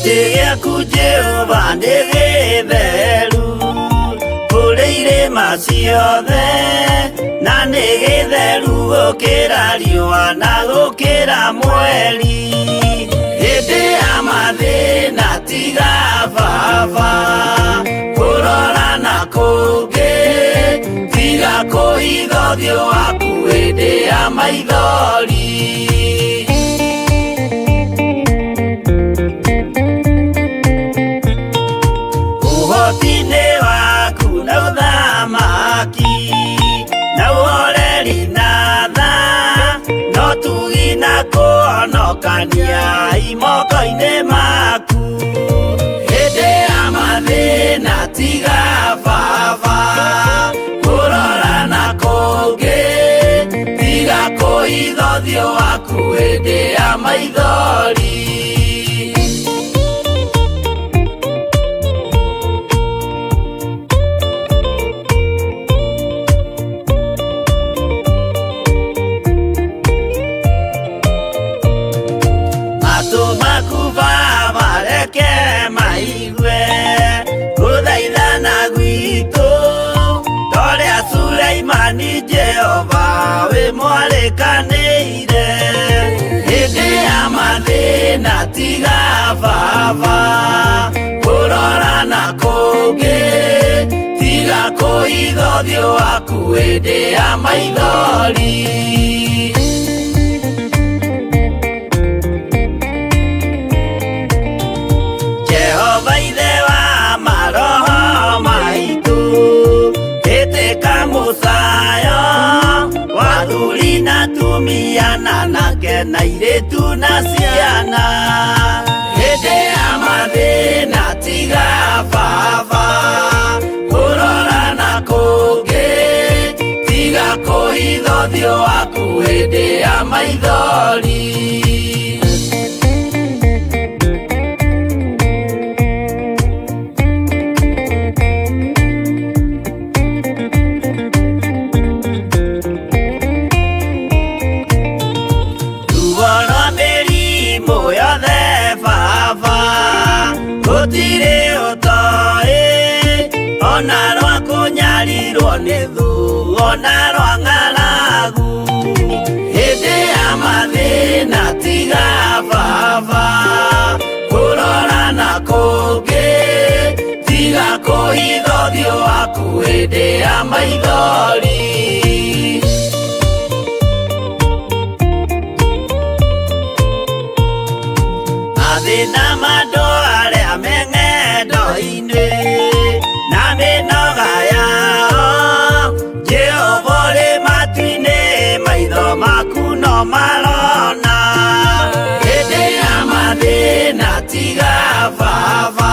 Gĩtĩ gĩaku Jehova nĩ gĩtheru kũrĩ irĩma ciothe, na nĩ gĩtheru gũkĩra riũa na gũkĩra mweri. Hĩndĩ ya mathĩna tiga baba kũrora na kũngĩ, tiga kũhitha ũthiũ waku hĩndĩ ya maithori. Ũhoti-inĩ waku na ũthamaki na ũhoreri na tha, no tugi na kũhonokania imoko-inĩ maku. Hĩndĩ ya mathĩna tiga baba kũrora na kũngĩ, tiga kũhitha ũthiũ waku hĩndĩ ya maithori. Matũ maku baba reke maigue gũthaithana gwitũ, torĩa Suleimani Jehova wĩ mwarĩkanĩire. Hĩndĩ ya mathĩna tiga baba kũrora na kũngĩ, tiga kũhitha ũthiũ waku hĩndĩ ya maithori. Jehova ithe wa maroho maitũ, ĩtĩka mũcayo wa athuri na atumia na anake na airĩtu na ciana. Hĩndĩ ya mathĩna tiga baba kũrora na kũngĩ, tiga kũhitha ũthiũ waku hĩndĩ ya maithori. Ruo rwa mĩrimũ yothe baba gũtirĩ ũtoĩ, ona rwa kũnyarirwo nĩ thũ, ona rwa ng'aragu. Hĩndĩ ya mathĩna tiga baba kũrora na kũngĩ, tiga kũhitha ũthiũ waku hĩndĩ ya maithori. Mathĩna ma andũ arĩa me ng'endo-inĩ na mĩnoga yao, Jehova ũrĩ matu-inĩ, maitho maku no marona. Hĩndĩ ya mathĩna tiga baba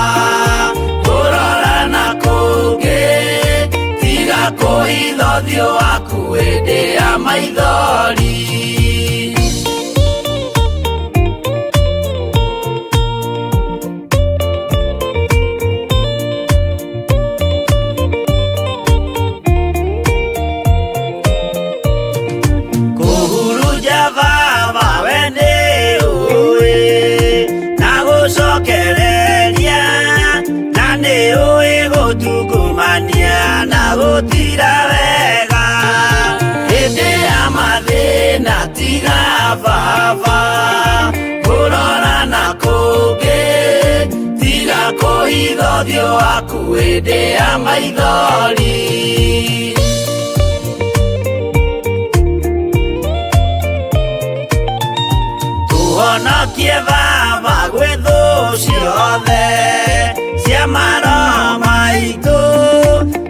kũrora na kũngĩ, tiga kũhitha ũthiũ waku hĩndĩ ya maithori. Kũhurunja baba we nĩ ũĩ na gũcokereria, na nĩ ũĩ gũtungumania na gũtira wega. Hĩndĩ ya mathĩna tiga baba kũrora na kũngĩ, tiga kũhitha ũthiũ waku hĩndĩ ya maithori. Tũhonokie baba gwĩ thũ ciothe cia maroho maitũ,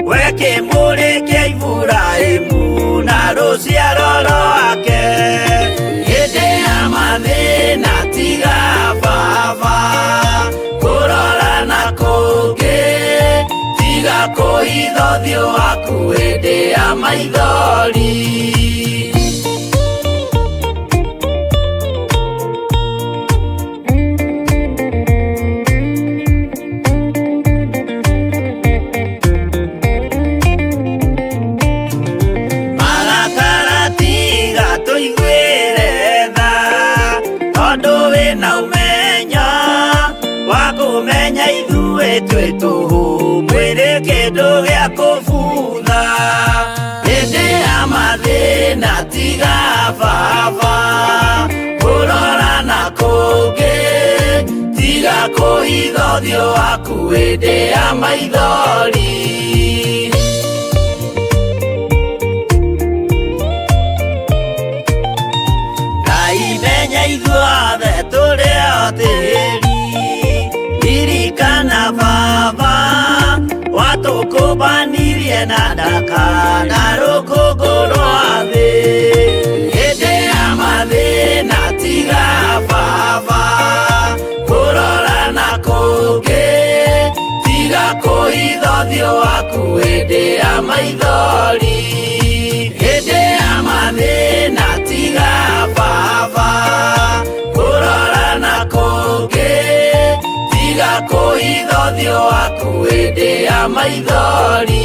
we kĩmũrĩ kĩa Iburahĩmu na rũciaro rwake. Hĩndĩ ya mathĩna tiga baba kũrora na kũngĩ, tiga kũhitha ũthiũ waku hĩndĩ ya maithori. Marakara tiga tũiguĩre tha, tondũ wĩna ũmenyo wa kũ Twĩ tũhũ mwĩrĩ kĩndũ gĩa kũbutha hĩndĩ ya mathĩna tiga baba kũrora na kũngĩ tiga kũhitha ũthiũ waku hĩndĩ ya maithori. Ngai menya ithuothe tũrĩ o tĩri ririkana baba watũkũmbanirie na ndaka na rũkũngũ rwa thĩ hĩndĩ ya mathĩna tiga baba kũrora na kũngĩ tiga kũhitha ũthiũ waku hĩndĩ ya maithori hĩndĩ ya mathĩna tiga baba kũrora na kũngĩ tiga kũhitha ũthiũ waku hĩndĩ ya maithori.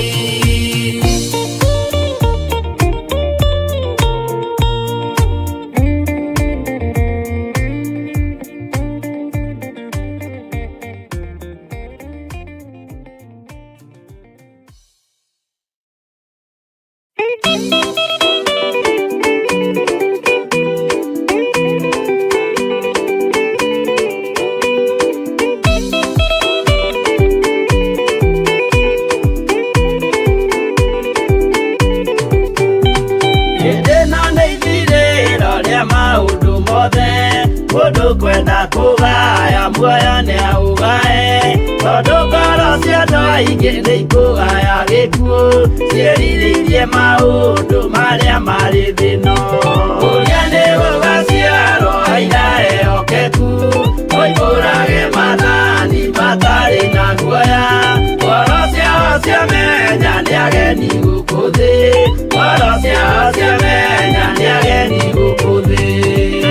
Hĩndĩ ĩno nĩ ithirĩro rĩa maũndũ mothe mũndũ kwenda kũgaya muoyo nĩ aũgae tondũ ngoro cia andũ aingĩ nĩ ikũgaya gĩkuũ ciĩrirĩirie maũndũ marĩa marĩ thĩ-ĩno. Ũrĩa nĩ gũgaciarwo aira ehokeku moimbũrage maathani matarĩ na guoya ngoro ciao ciamenya nĩ ageni gũkũ thĩ ngoro ciao ciamenya nĩ ageni gũkũ thĩ.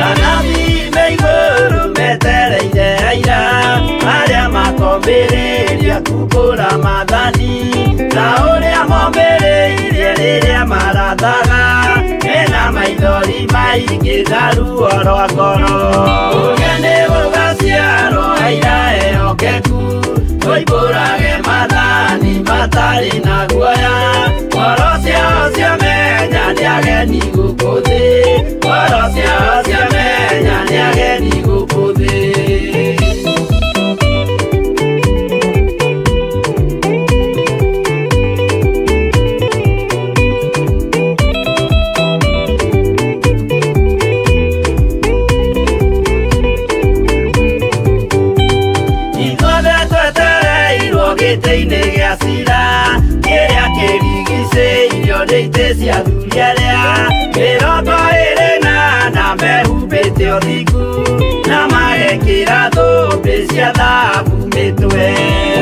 Anabii me igũrũ metereire aira arĩa makombĩrĩria kumbũra maathani ta ũrĩa mombĩrĩirie rĩrĩa marathaga mena maithori maingĩ na ruo rwa ngoro. Ũrĩa nĩ gũgaciarwo aira ehokeku moimbũrage maathani matarĩ na guoya ngoro ciao ciamenya nĩ ageni gũkũ thĩ ngoro ciao ciamenya nĩ ageni gũkũ thĩ. Ithuothe twetereirwo gĩtĩ-inĩ gĩa cira kĩrĩa kĩrigicĩirio nĩ itĩ cia athuri arĩa 24 mehumbĩte ũthingu na magekĩra thũmbĩ cia thahabu mĩtwe.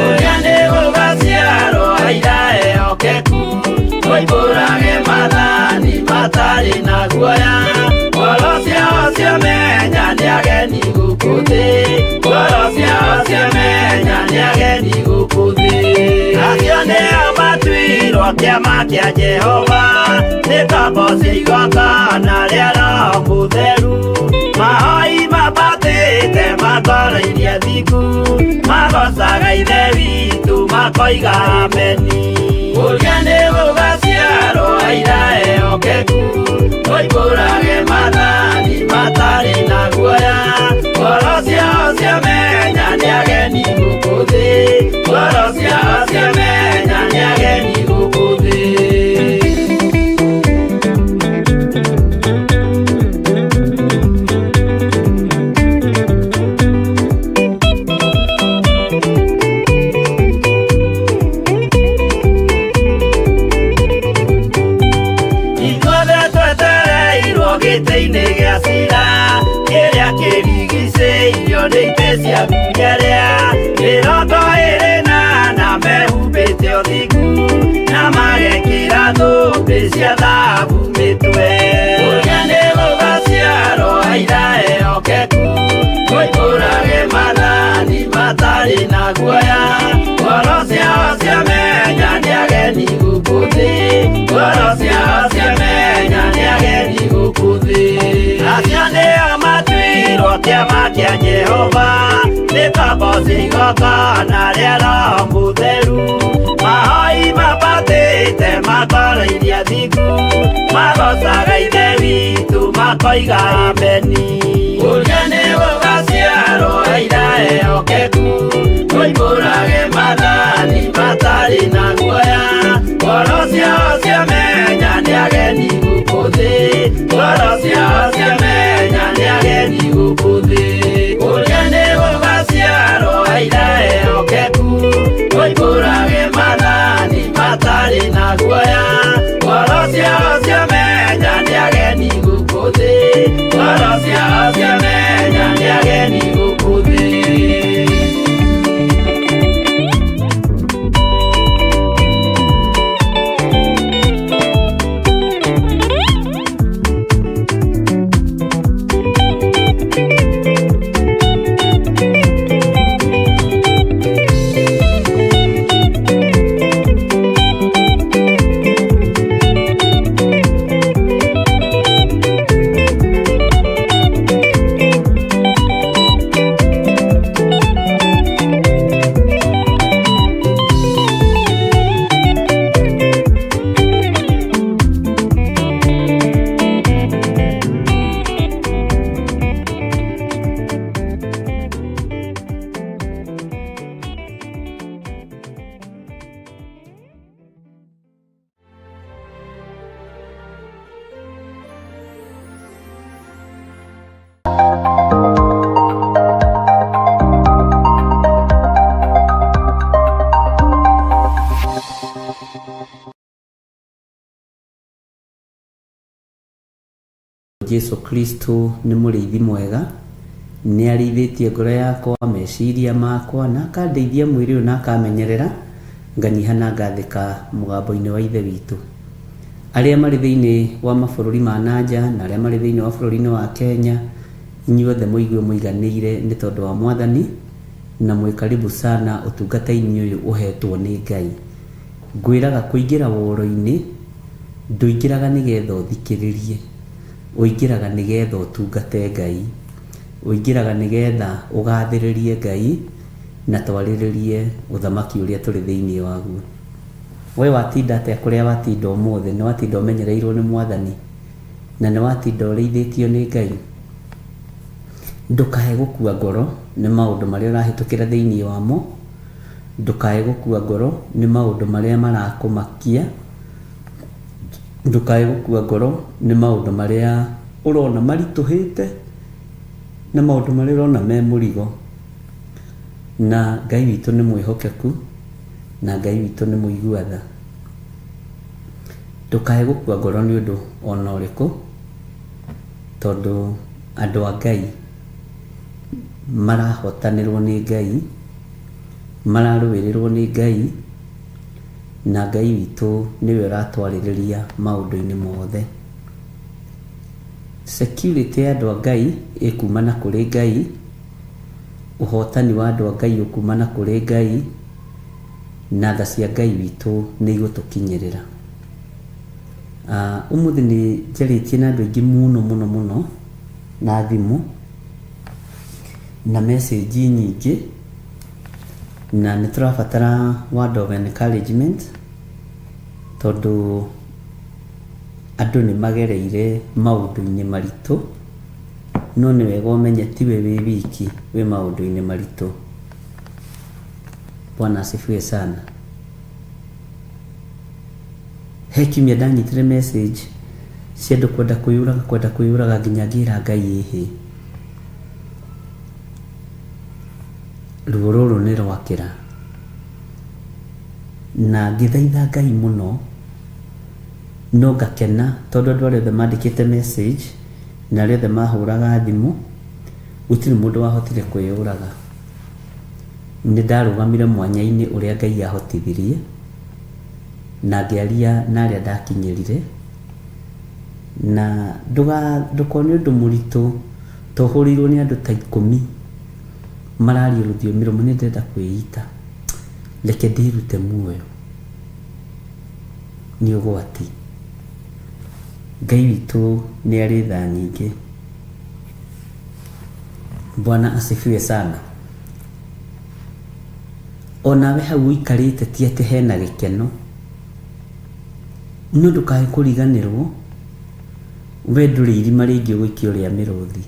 Ũrĩa nĩ gũgaciarwo aira ehokeku moimbũrage maathani matarĩ na guoya ngoro ciao ciamenya nĩ ageni gũkũ thĩ ngoro ciao ciamenya nĩ ageni gũkũ thĩ. Acio nĩo matuirwo kĩama kĩa Jehova nĩ ngombo cia igongona rĩa Roho Mũtheru mahoi mambatĩte makoro-iria thingu magocaga Ithe witũ makoiga ameni. Ũrĩa nĩ gũgaciarwo aira ehokeku moimbũrage maathani matarĩ na guoya ngoro ciao ciamenya nĩ ageni gũkũ thĩ ngoro ciao ciamenya nĩ ageni gũkũ thĩ. Nyambo cia igongona rĩa Roho Mũtheru. Mahoi mabatĩte makoroiria thingu, magocaga Ithe witũ makoiga ameni. Ũrĩa nĩ gũgaciarwo aira ehokeku, moimbũrage maathani matarĩ na guoya. Ngoro ciao ciamenya nĩ ageni gũkũ thĩ, ngoro ciao ciamenya nĩ ageni gũkũ thĩ. Ũrĩa nĩ gũgaciarwo aira ehokeku, moimbũrage maathani matarĩ na guoya. Ngoro ciao ciamenya nĩ ageni gũkũ thĩ, ngoro ciao ciamenya nĩ ageni gũkũ thĩ. Jesu Kristo nĩ mũrĩithi mwega, nĩ arĩithĩtie ngoro yakwa, meciria makwa, na akandeithia mwĩrĩ ũyũ na akamenyerera, nganyiha na ngathĩka mũgambo-inĩ wa Ithe witũ. Arĩa marĩ thĩinĩ wa mabũrũri ma na nja na arĩa marĩ thĩinĩ wa bũrũri-inĩ wa Kenya, inyuothe mũigue mũiganĩire nĩ tondũ wa Mwathani, na mwĩ karibu sana ũtungata-inĩ ũyũ ũhetwo nĩ Ngai. Ngwĩraga kũingĩra woro-inĩ, ndũingĩraga nĩgetha ũthikĩrĩrie, ũingĩraga nĩgetha ũtungate Ngai, ũingĩraga nĩgetha ũgathĩrĩrie Ngai na twarĩrĩrie ũthamaki ũrĩa tũrĩ thĩinĩ waguo. We watinda atĩa kũrĩa watinda ũmũthĩ? Nĩ watinda ũmenyereirwo nĩ Mwathani? Na nĩ watinda ũrĩithĩtio nĩ Ngai? Ndũkae gũkua ngoro nĩ maũndũ marĩa ũrahĩtũkĩra thĩinĩ wamo, ndũkae gũkua ngoro nĩ maũndũ marĩa marakũmakia, ndũkae gũkua ngoro nĩ maũndũ marĩa ũrona maritũhĩte na maũndũ marĩa ũrona me mũrigo. Na Ngai witũ nĩ mwĩhokeku na Ngai witũ nĩ mũigua tha. Ndũkae gũkua ngoro nĩ ũndũ ona ũrĩkũ, tondũ andũ a Ngai marahotanĩrwo nĩ Ngai, mararũĩrĩrwo nĩ Ngai, na Ngai witũ nĩwe ũratwarĩrĩria maũndũ-inĩ mothe. Security ya andũ a Ngai ĩkumana kũrĩ Ngai, ũhotani wa andũ a Ngai ũkumana kũrĩ Ngai, na tha cia Ngai witũ nĩ igũtũkinyĩrĩra. Ũmũthĩ nĩ njarĩtie na andũ aingĩ mũno mũno mũno na thimũ na message nyingĩ, na nĩ tũrabatara word of encouragement tondũ andũ nĩ magereire maũndũ-inĩ maritũ, no nĩ wega ũmenye tiwe wĩ wiki wĩ maũndũ-inĩ maritũ. Bwana asifiwe sana. He kiumia ndanyitire message cia andũ kwenda kwĩyũraga kwenda kwĩyũraga nginya ngĩra Ngai ĩhĩ. Ruo rũrũ nĩ rwakĩra. Na ngĩthaitha Ngai mũno no ngakena tondũ andũ arĩa othe mandĩkĩte message na arĩa othe mahũraga thimũ gũtirĩ mũndũ wahotire kwĩyũraga. Nĩ ndarũgamire mwanya-inĩ ũrĩa Ngai ahotithirie na ngĩaria na arĩa ndakinyĩrire na ndũkone ũndũ mũritũ ta ũhũrĩirwo nĩ andũ ta ikũmi mararia rũthiomi rũmwe nĩ ndĩrenda kwĩita, reke ndĩrute muoyo. Nĩ ũgwati. Ngai witũ nĩ arĩ tha nyingĩ. Bwana asifiwe sana. Onawe hau ũikarĩte ti atĩ hena gĩkeno, no ndũkae kũriganĩrwo we ndũrĩ irima rĩngĩ ũgũikio rĩa mĩrũthi,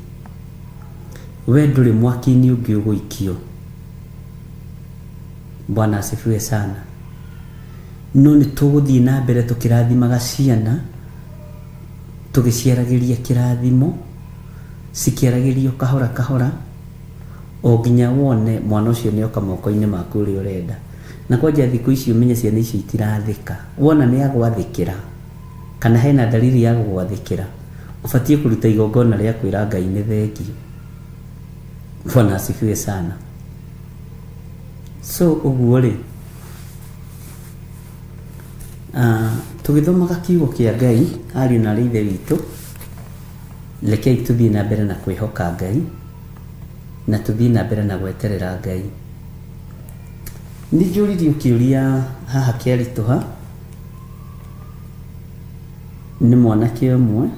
we ndũrĩ mwaki-inĩ ũngĩ ũgũikio. Bwana asifiwe sana. No nĩ tũgũthiĩ na mbere tũkĩrathimaga ciana, tũgĩciaragĩria kĩrathimo, cikĩaragĩrio kahora kahora, o nginya wone mwana ũcio nĩ oka moko-inĩ maku ũrĩa ũrenda. Na kwanja thikũ ici ũmenye ciana icio itirathĩka. Wona nĩ agwathĩkĩra, kana hena dalili ya gũgwathĩkĩra, ũbatiĩ kũruta igongona rĩa kwĩra Ngai nĩ thengiũ. Bwana asifiwe sana. So ũguo rĩ, tũgĩthomaga kiugo kĩa Ngai, ariũ na aarĩ a Ithe witũ, rekei tũthiĩ na mbere na kwĩhoka Ngai, na tũthiĩ na mbere na gweterera Ngai. Nĩ njũririo kĩũria haha kĩaritũha nĩ mwanake ũmwe,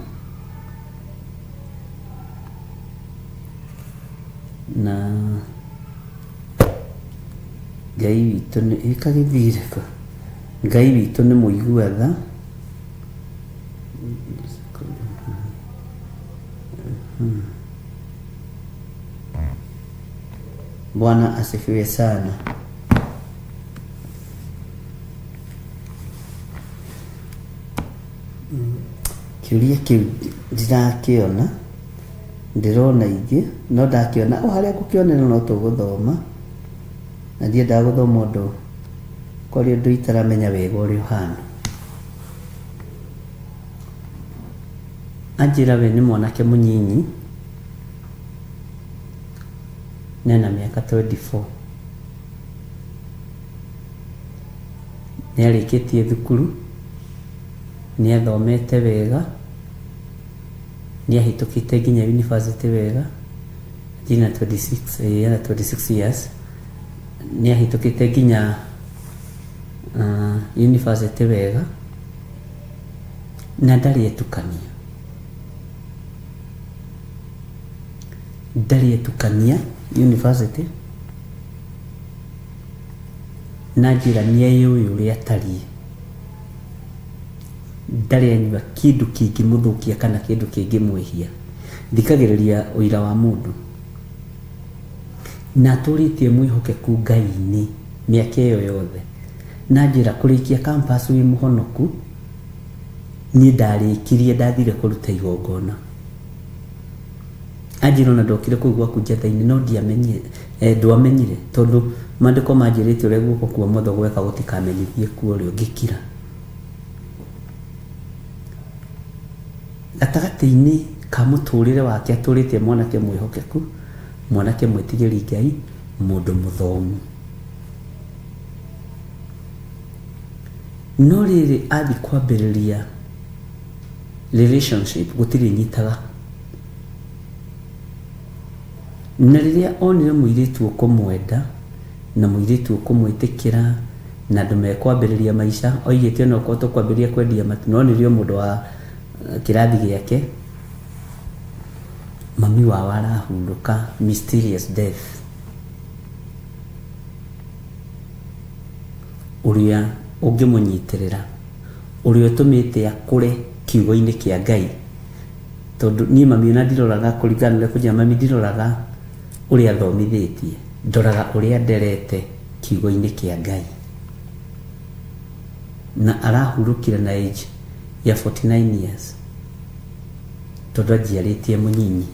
na Ngai witũ nĩ ĩkagĩthire kũ? Ngai witũ nĩ mũigua tha. Bwana asifiwe sana. Kĩũria kĩu ndirakĩona, ndĩrona ingĩ, no ndakĩona o harĩa ngũkĩonera no tũgũthoma, na ndiendaga gũthoma ũndũ kwarĩ ũndũ itaramenya wega ũrĩa ũhana. Anjĩra we nĩ mwanake mũnyinyi, na ena mĩaka 24. Nĩ arĩkĩtie thukuru, nĩ athomete wega, nĩ ahĩtũkĩte nginya university wega, ena 26, ena 26 years, nĩ ahĩtũkĩte nginya university wega, na ndarĩ etukania. Ndarĩ etukania university, na njĩra nĩ eyũĩ ũrĩa atariĩ. Ndarĩ anyua kĩndũ kĩngĩmũthũkia kana kĩndũ kĩngĩmwĩhia. Thikagĩrĩria ũira wa mũndũ. Na atũrĩtie mwĩhokeku Ngai-inĩ mĩaka ĩyo yothe. Na njĩra kũrĩkia campus wĩ mũhonoku, niĩ ndarĩkirie ndathire kũruta igongona. Anjĩra ona ndokire kũu gwaku njatha-inĩ no ndiamenyire, ndwamenyire tondũ maandĩko manjĩrĩte ũrĩa guoko kwa ũmotho gweka gũtikamenyithie kwa ũrĩo, ngĩkira. Gatagatĩ-inĩ ka mũtũrĩre wake atũrĩte mwanake mwĩhokeku, mwanake mwĩtigĩri Ngai, mũndũ mũthomu. No rĩrĩ athiĩ kwambĩrĩria relationship gũtirĩ nyitaga. Na rĩrĩa onire mũirĩtu ũkũmwenda na mũirĩtu ũkũmwĩtĩkĩra na andũ mekwambĩrĩria maica, oigĩte onokorwo tũkwambĩrĩria kwendia matu, no nĩrĩo mũndũ wa kĩrathi gĩake, mami wao arahurũka mysterious death. Ũrĩa ũngĩmũnyitĩrĩra, ũrĩa ũtũmĩte akũre kiugo-inĩ kĩa Ngai. Tondũ niĩ mami ona ndiroraga kũringana na ũrĩa kũnjĩra mami ndiroraga ũrĩa athomithĩtie, ndoraga ũrĩa nderete kiugo-inĩ kĩa Ngai. Na arahurũkire na age ya 49 years tondũ anjiarĩtie mũnyinyi.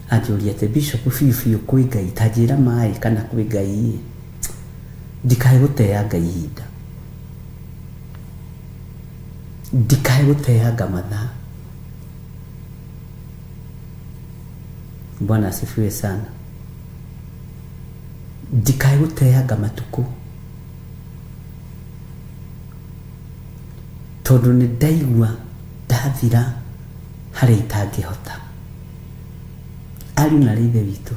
Anjũria atĩ Bishop biũ biũ kwĩ Ngai, ta njĩra maĩ kana kwĩ Ngai ĩ, ndikae gũteanga ihinda, ndikae gũteanga mathaa. Bwana asifiwe sana. Ndikae gũteanga matukũ tondũ nĩ ndaigua ndathira harĩa itangĩhota. Ariũ na aarĩ a Ithe witũ,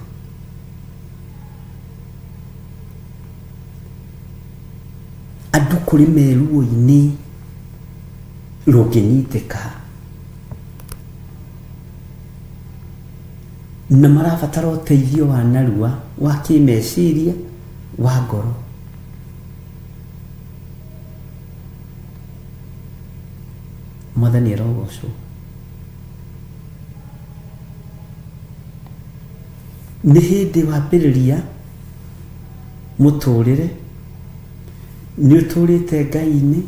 andũ kũrĩ me ruo-inĩ rũngĩnyitĩka. Na marabatara ũteithio wa narua wa kĩmeciria, wa ngoro. Mwathani arogocwo. Nĩ hĩndĩ wambĩrĩria mũtũrĩre, nĩ ũtũrĩte Ngai-inĩ,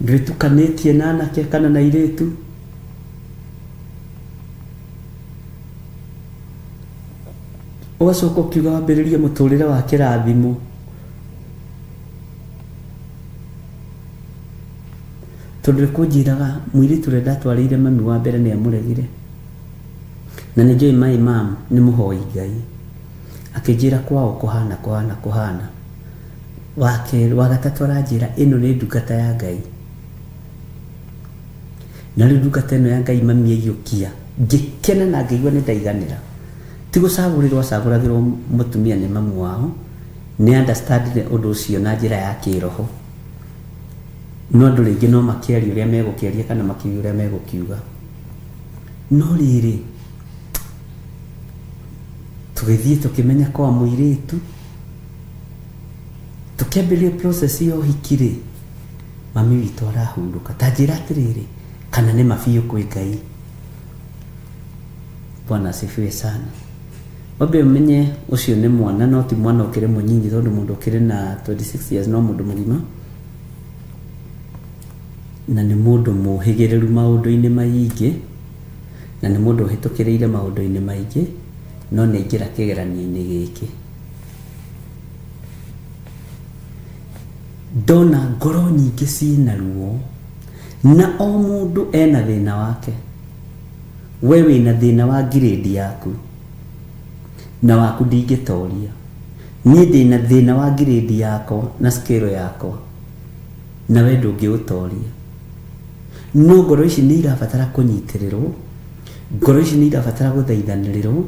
ndwĩtukanĩtie na anake kana na airĩtu, ũgacoka ũkiuga wambĩrĩrie mũtũrĩre wa kĩrathimo. Tondũ nĩ kũnjĩraga mũirĩtu ũrĩa ndatwarĩire mami wa mbere nĩ amũregire. Na nĩ njũĩ my mom nĩ mũhoi Ngai. Akĩnjĩra kwao kũhana kũhana kũhana. Wa kerĩ, wa gatatũ aranjĩra ĩno nĩ ndungata ya Ngai. Na rĩu ndungata ĩno ya Ngai mami aiyũkia, ngĩkena na ngĩigua nĩ ndaiganĩra. Ti gũcagũrĩrwo acagũragĩrwo mũtumia nĩ mamu wao, nĩ understandire ũndũ ũcio na njĩra ya kĩroho. No andũ rĩngĩ no makĩarie ũrĩa megũkĩaria kana makiuge ũrĩa megũkiuga. No rĩrĩ, tũgĩthiĩ tũkĩmenya kwa mũirĩtu, tũkĩambĩrĩria process ya ũhiki rĩ, mami witũ arahurũka. Ta njĩra atĩrĩrĩ, kana nĩ ma biũ kwĩ Ngai? Bwana asifiwe sana. Wambe ũmenye ũcio nĩ mwana no ti mwana ũkĩrĩ mũnyinyi tondũ mũndũ ũkĩrĩ na 26 years no mũndũ mũgima na nĩ mũndũ mũhĩgĩrĩru maũndũ-inĩ maingĩ na nĩ mũndũ ũhĩtũkĩrĩire maũndũ-inĩ maingĩ no nĩ aingĩra kĩgeranio-inĩ gĩkĩ. Ndona ngoro nyingĩ ciĩna ruo na o mũndũ ena thĩna wake. We wĩna thĩna wa ngirĩndi yaku na waku ndingĩtoria. Niĩ ndĩna thĩna wa ngirĩndi yakwa na scale yakwa na we ndũngĩũtoria. No ngoro ici nĩ irabatara kũnyitĩrĩrwo, ngoro ici nĩ irabatara gũthaithanĩrĩrwo,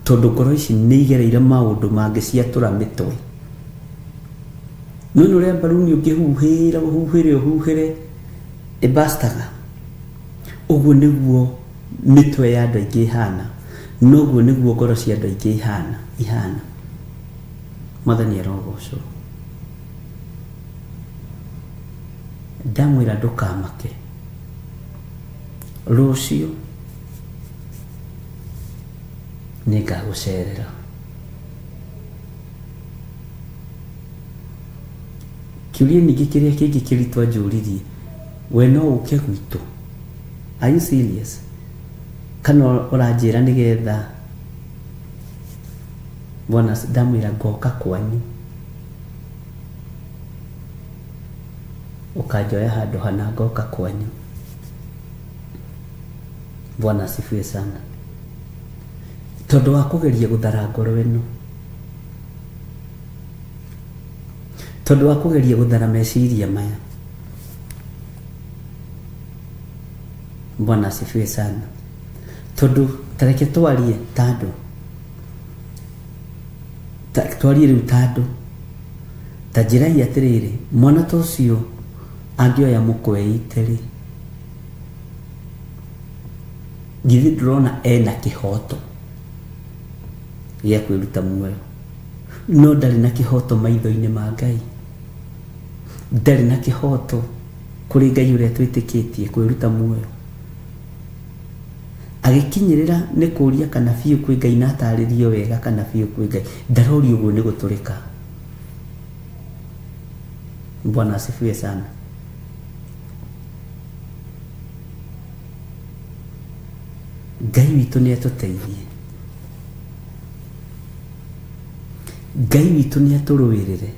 tondũ ngoro ici nĩ igereire maũndũ mangĩciatũra mĩtwe. Nĩ wona ũrĩa mbaruni ũngĩhuhĩra ũhuhĩre ũhuhĩre ĩbastaga? Ũguo nĩguo mĩtwe ya andũ aingĩ ĩhana, noguo nĩguo ngoro cia andũ aingĩ ihana, ihana. Mwathani arogocwo. Ndamwĩra ndũkamake. Rũciũ nĩngagũcerera. Kĩũria ningĩ kĩrĩa kĩngĩ kĩritũ anjũririe, we no ũke gwitũ? Are you serious? Kana ũranjĩra nĩgetha bwana, ndamwĩra ngoka kwanyu. Ũkanjoya handũ hana ngoka kwanyu. Bwana asifiwe sana. Tondũ wa kũgeria gũthara ngoro ĩno. Tondũ wa kũgeria gũthara meciria maya. Bwana asifiwe sana. Tondũ ta reke twarie ta andũ. Ta twarie rĩu ta andũ. Ta njĩrai atĩrĩrĩ, mwana ta ũcio angĩoya mũkwa eite rĩ, githĩ ndũrona ena kĩhoto gĩa kwĩruta muoyo? No ndarĩ na kĩhoto maitho-inĩ ma Ngai. Ndarĩ na kĩhoto kũrĩ Ngai ũrĩa twĩtĩkĩtie kwĩruta muoyo. Agĩkinyĩrĩra nĩ kũria kana biũ kwĩ Ngai na atarĩrio wega kana biũ kwĩ Ngai. Ndaroria ũguo nĩ gũtũrĩka. Bwana asifiwe sana. Ngai witũ nĩ atũteithie. Ngai witũ nĩ atũrũĩrĩre.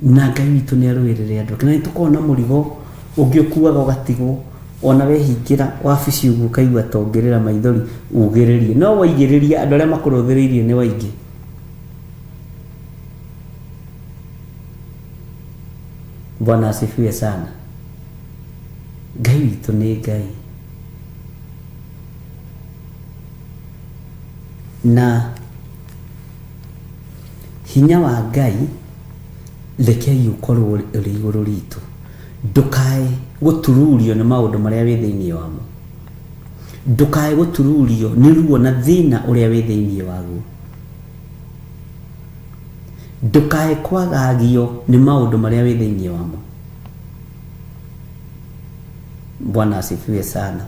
Na Ngai witũ nĩ arũĩrĩre andũ ake. Na nĩ tũkoragwo na mũrigo ũngĩ ũkuaga ũgatigwo ona wehingĩra wabici ũguo ũkaigua ta ũngĩrĩra maithori ugĩrĩrie. No waigĩrĩria andũ arĩa makũrũthĩrĩirie nĩ waingĩ. Bwana asifiwe sana. Ngai witũ nĩ Ngai. Na hinya wa Ngai rekei ũkorwo ũrĩ igũrũ ritũ. Ndũkae gũtururio nĩ maũndũ marĩa wĩ thĩinĩ wamo. Ndũkae gũtururio nĩ ruo na thĩna ũrĩa wĩ thĩinĩ waguo. Ndũkae kwagagio nĩ maũndũ marĩa wĩ thĩinĩ wamo. Bwana asifiwe sana.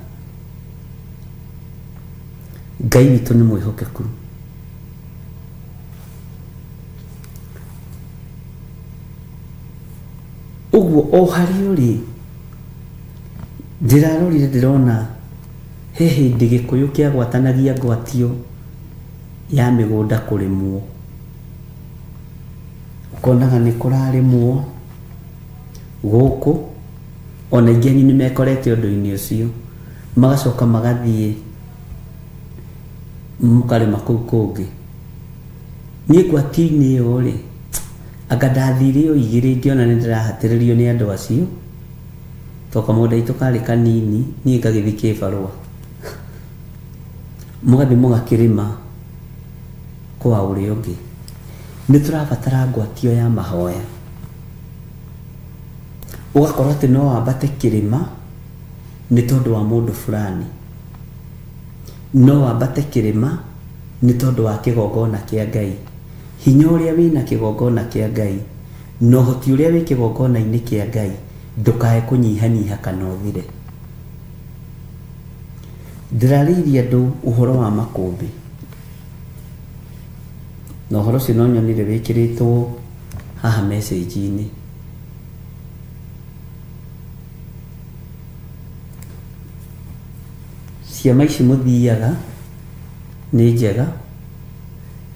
Ngai witũ nĩ mwĩhokeku. Ũguo o harĩa ũrĩ, ndĩrarorire ndĩrona he hĩndĩ Gĩkũyũ kĩagwatanagia ngwatio ya mĩgũnda kũrĩmwo. Ũkonaga nĩ kũrarĩmwo gũkũ, ona aingĩ anyu nĩ mekorete ũndũ-inĩ ũcio, magacoka magathiĩ mũkarĩma kũu kũngĩ. Niĩ ngwatio-inĩ ĩyo rĩ, anga ndathire o igĩrĩ ngĩona nĩ ndĩrahatĩrĩrio nĩ andũ acio, tondũ kamũgũnda gaitũ karĩ kanini, niĩ ngagĩthiĩ kĩbarũa. Mũgathiĩ mũgakĩrĩma kwa ũrĩa ũngĩ. Nĩ tũrabatara ngwatio ya mahoya. Ũgakorwo atĩ no wambate kĩrĩma nĩ tondũ wa mũndũ fulani. No wambate kĩrĩma nĩ tondũ wa kĩgongona kĩa Ngai. Hinya ũrĩa wĩna kĩgongona kĩa Ngai na ũhoti ũrĩa wĩ kĩgongona-inĩ kĩa Ngai ndũkae kũnyihanyiha kana ũthire. Ndĩrarĩirie andũ ũhoro wa makũmbĩ na ũhoro ũcio no nyonire wĩkĩrĩtwo haha message-inĩ. Ciama ici mũthiaga nĩ njega,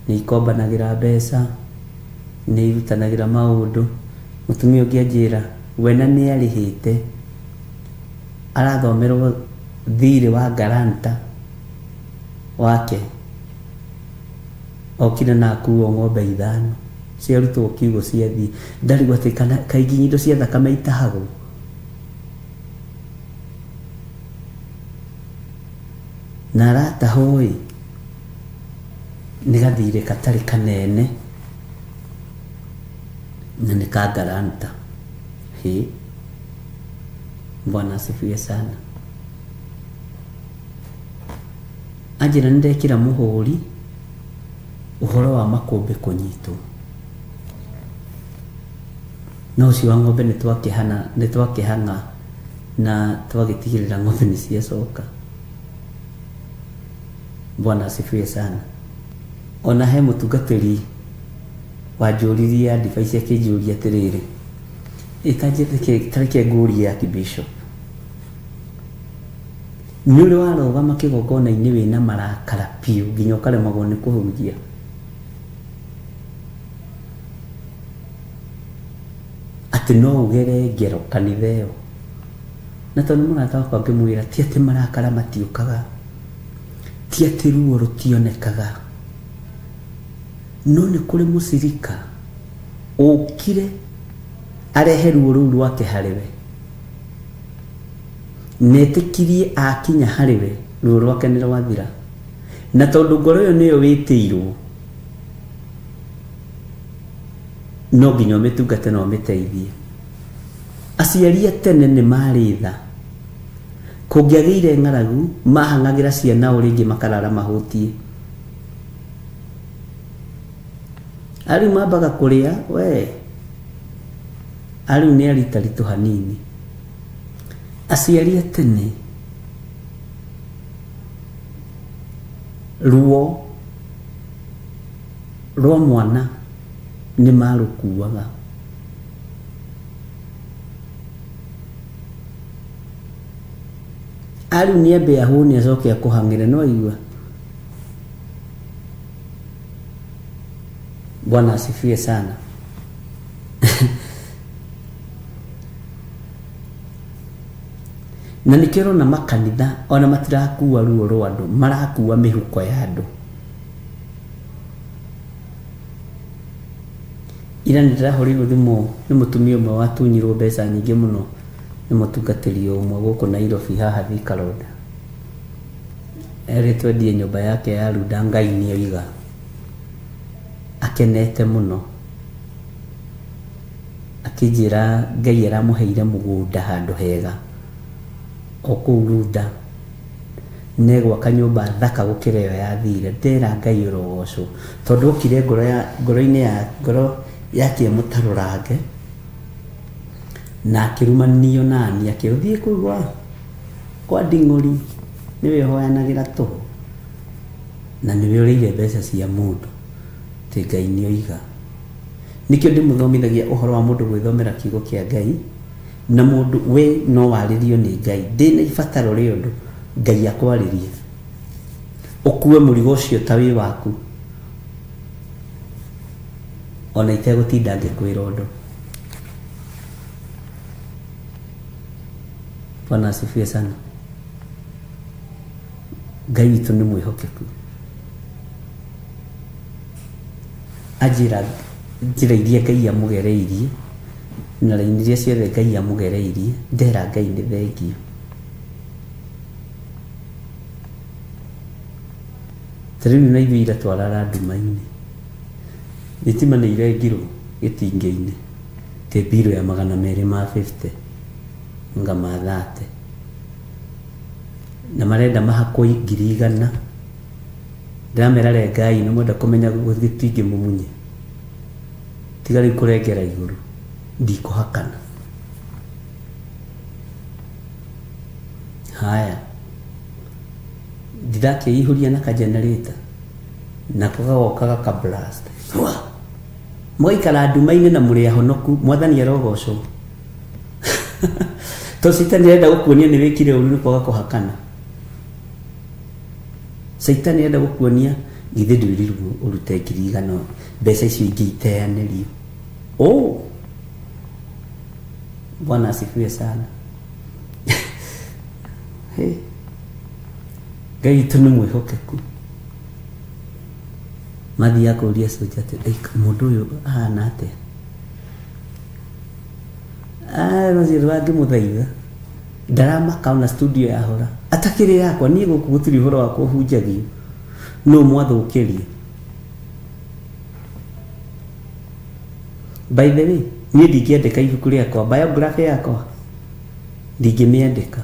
nĩ ikombanagĩra mbeca, nĩ irutanagĩra maũndũ. Mũtumia ũngĩ anjĩra we na nĩ arĩhĩte, arathomerwo thirĩ wa guarantor wake, okire na akuo ng'ombe ithano ciarutwo kiugũ ciathiĩ. Ndarigwo atĩ kana kaingĩ indo cia thakame itahagwo. Na aratahwo ĩ, nĩ gathirĩ gatarĩ kanene na nĩ ka guarantor. Hĩ, Bwana asifiwe sana. Anjĩra nĩ ndekĩra mũhũri ũhoro wa makũmbĩ kũnyitwo. No ũcio wa ng'ombe nĩ twakĩhang'a na twagĩtigĩrĩra ng'ombe nĩ ciacoka. Bwana asifiwe sana. Ona he mũtungatĩri wanjũririe advice akĩnjũria atĩrĩrĩ, tareke ngũrie Archbishop, nĩ ũrĩ warũgama kĩgongona-inĩ wĩna marakara biũ nginya ũkaremagwo nĩ kũhunjia? Atĩ no ũgere ngero kanitha ĩyo. Na tondũ nĩ mũrata wakwa ngĩmwĩra ti atĩ marakara matiũkaga, ti atĩ ruo rũtionekaga, no nĩ kũrĩ mũcirika ũkire arehe ruo rũu rwake harĩ we, na etĩkirie akinya harĩ we ruo rwake nĩ rwathira. Na tondũ ngoro ĩyo nĩyo wĩtĩirwo, no nginya ũmĩtungate na ũmĩteithie. Aciari a tene nĩ marĩ tha. Kũngĩagĩire ng'aragu, mahang'agĩra ciana o rĩngĩ makarara mahũtiĩ. Arĩu mambaga kũrĩa, we, arĩu nĩ aritaritũ hanini. Aciari a tene, ruo rwa mwana nĩ marũkuaga. Arĩu nĩ ambe ahũne acoke akũhang'ĩre, no waigua? Bwana asifiwe sana. Na nĩkĩo ũrona makanitha ona matirakua ruo rwa andũ, marakua mĩhuko ya andũ. Ira nĩ ndĩrahũrĩirwo thimũ nĩ mũtumia ũmwe watunyirwo mbeca nyingĩ mũno nĩ mũtungatĩri ũmwe gũkũ Nairobi haha Thika Road. Erĩtwo endie nyũmba yake ya Runda Ngai nĩ oiga. Akenete mũno. Akĩnjĩra Ngai aramũheire mũgũnda handũ hega o kũu Runda. Na egwaka nyũmba thaka gũkĩra ĩyo yathire. Ndera Ngai ũrogocwo tondũ okire ngoro ya ngoro-inĩ ya ngoro yake ĩmũtarũrange na akĩrumanio nani akĩrwo thiĩ kũu gwa kwa nding'ũri nĩwe ũhoyanagĩra tũhũ na nĩwe ũrĩire mbeca cia mũndũ atĩ Ngai nĩoiga. Nĩkĩo ndĩmũthomithagia ũhoro wa mũndũ gwĩthomera kiugo kĩa Ngai na mũndũ we no warĩrio nĩ Ngai ndĩna ibataro rĩa ũndũ Ngai akwarĩrie ũkue mũrigo ũcio ta wĩ waku ona itegũtinda ngĩkwĩra ũndũ. Bwana asifiwe sana. Ngai witũ nĩ mwĩhokeku. Anjĩra njĩra iria Ngai amũgereirie na raini iria ciothe Ngai amũgereirie, ndera Ngai nĩ thengiũ. Ta rĩu na ithuĩ ira twarara nduma-inĩ, thitima nĩ irengirwo gĩtingĩ-inĩ, tĩ mbirũ ya 250 anga ma 30, na marenda mahakwo 100,000. Ndĩramera rengai nĩ mwenda kũmenya gĩtingĩ mũmunye. Tiga rĩu kũrengera igũrũ, ndikũhakana. Haya, ndĩrakĩihũria na ka generator nako gagoka gaka blast. Hwa! Mũgaikara nduma-inĩ na mũrĩ ahonoku, mwathani arogocwo. To caitani arenda gũkuonia nĩ wĩkire ũru nĩ kwaga kũhakana. Caitani arenda gũkuonia githĩ ndwĩrirwo ũrute 100,000 mbeca icio ingĩ iteanĩrio. Oh! Bwana asifiwe sana. Hey. Ngai witũ nĩ mwĩhokeku. Mathiaga kũria soja atĩ mũndũ ũyũ ahana atĩa? Ah, macio ndangĩmũthaitha. Ndaramaka ona studio yahora. Atakĩrĩ yakwa niĩ gũkũ gũtirĩ ũhoro wakwa ũhunjagio. Nũ mwathũkĩria? By the way, niĩ ndingĩandĩka ibuku rĩakwa, biography yakwa ndingĩmĩandĩka.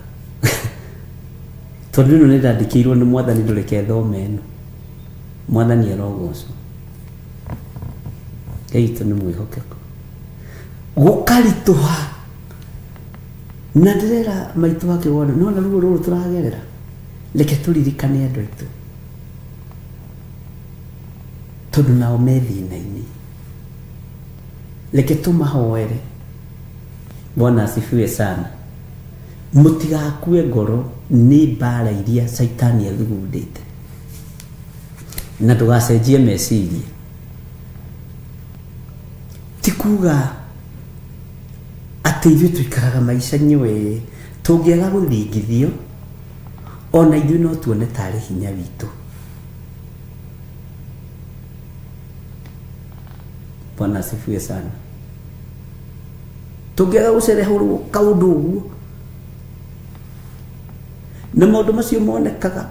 Tondũ ĩno nĩ ndandĩkĩirwo nĩ mwathani ndũreke thome ĩno. Mwathani arogocwo. Ngai witũ nĩ mwĩhokeku. Gũkaritũha. Na ndĩrera maitũ akĩwona, nona ruo rũrũ tũragerera. Reke tũririkane andũ aitũ. Tondũ nao me thĩna-inĩ. Reke tũmahoere. Bwana asifiwe sana. Mũtigakue ngoro nĩ mbara iria caitani athugundĩte. Na ndũgacenjie meciria. Ti kuga atĩ ithuĩ tũikaraga maica nyũĩ tũngĩaga gũthingithio ona ithuĩ no tuone tarĩ hinya witũ. Bwana asifiwe sana. Tũngĩaga gũcerehũrwo kaũndũ ũguo na maũndũ macio monekaga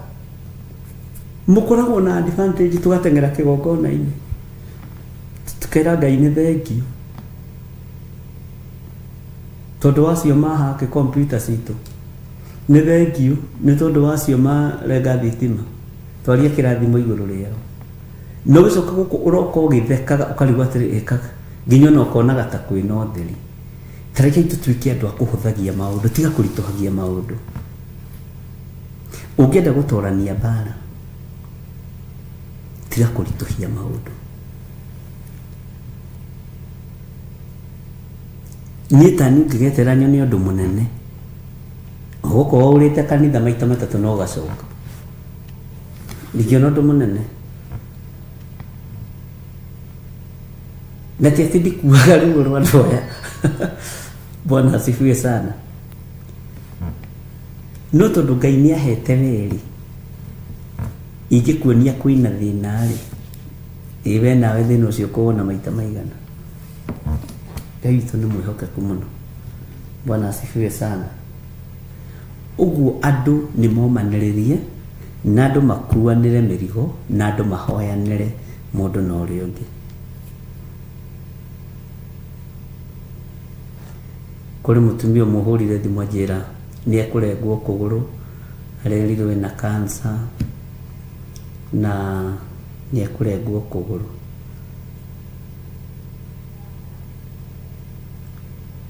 mũkoragwo na advantage tũgateng'era kĩgongona-inĩ tukera Ngai nĩ thengiũ tondũ wacio mahake kompiuta citũ nĩ thengiũ nĩ tondũ wacio marenga thitima twaria kĩrathimo igũrũ rĩao na ũgĩcoka gũkũ ũroka ũgĩthekaga ũkarigwo atĩrĩ ĩkaga nginya ona ũkonaga ta kwĩna ũtheri. Ta rekei tũtuĩke andũ a kũhũthagia maũndũ, tiga kũritũhagia maũndũ. Ũngĩenda gũtorania mbara, tiga kũritũhia maũndũ. Niĩ ta niĩ ũngĩgetera nyone ũndũ mũnene, ũgũkorwo ũrĩte kanitha maita matatũ na ũgacoka. Ndingĩona ũndũ mũnene. Na ti atĩ ndikuaga ruo rwa andũ aya. Bwana asifiwe sana. No tondũ Ngai nĩ ahete weri, ingĩkuonia kwĩna thĩna rĩ, ĩ we nawe thĩna ũcio ũkũwona maita maigana? Ngai witũ nĩ mwĩhokeku mũno. Bwana asifiwe sana. Ũguo andũ nĩ momanĩrĩrie, na andũ makuanĩre mĩrigo, na andũ mahoyanĩre mũndũ na ũrĩa ũngĩ. Kũrĩ mũtumia ũmwe ũhũrire thimũ anjĩra nĩ ekũrengwo kũgũrũ, Arerirwo ena cancer na nĩ ekũrengwo kũgũrũ.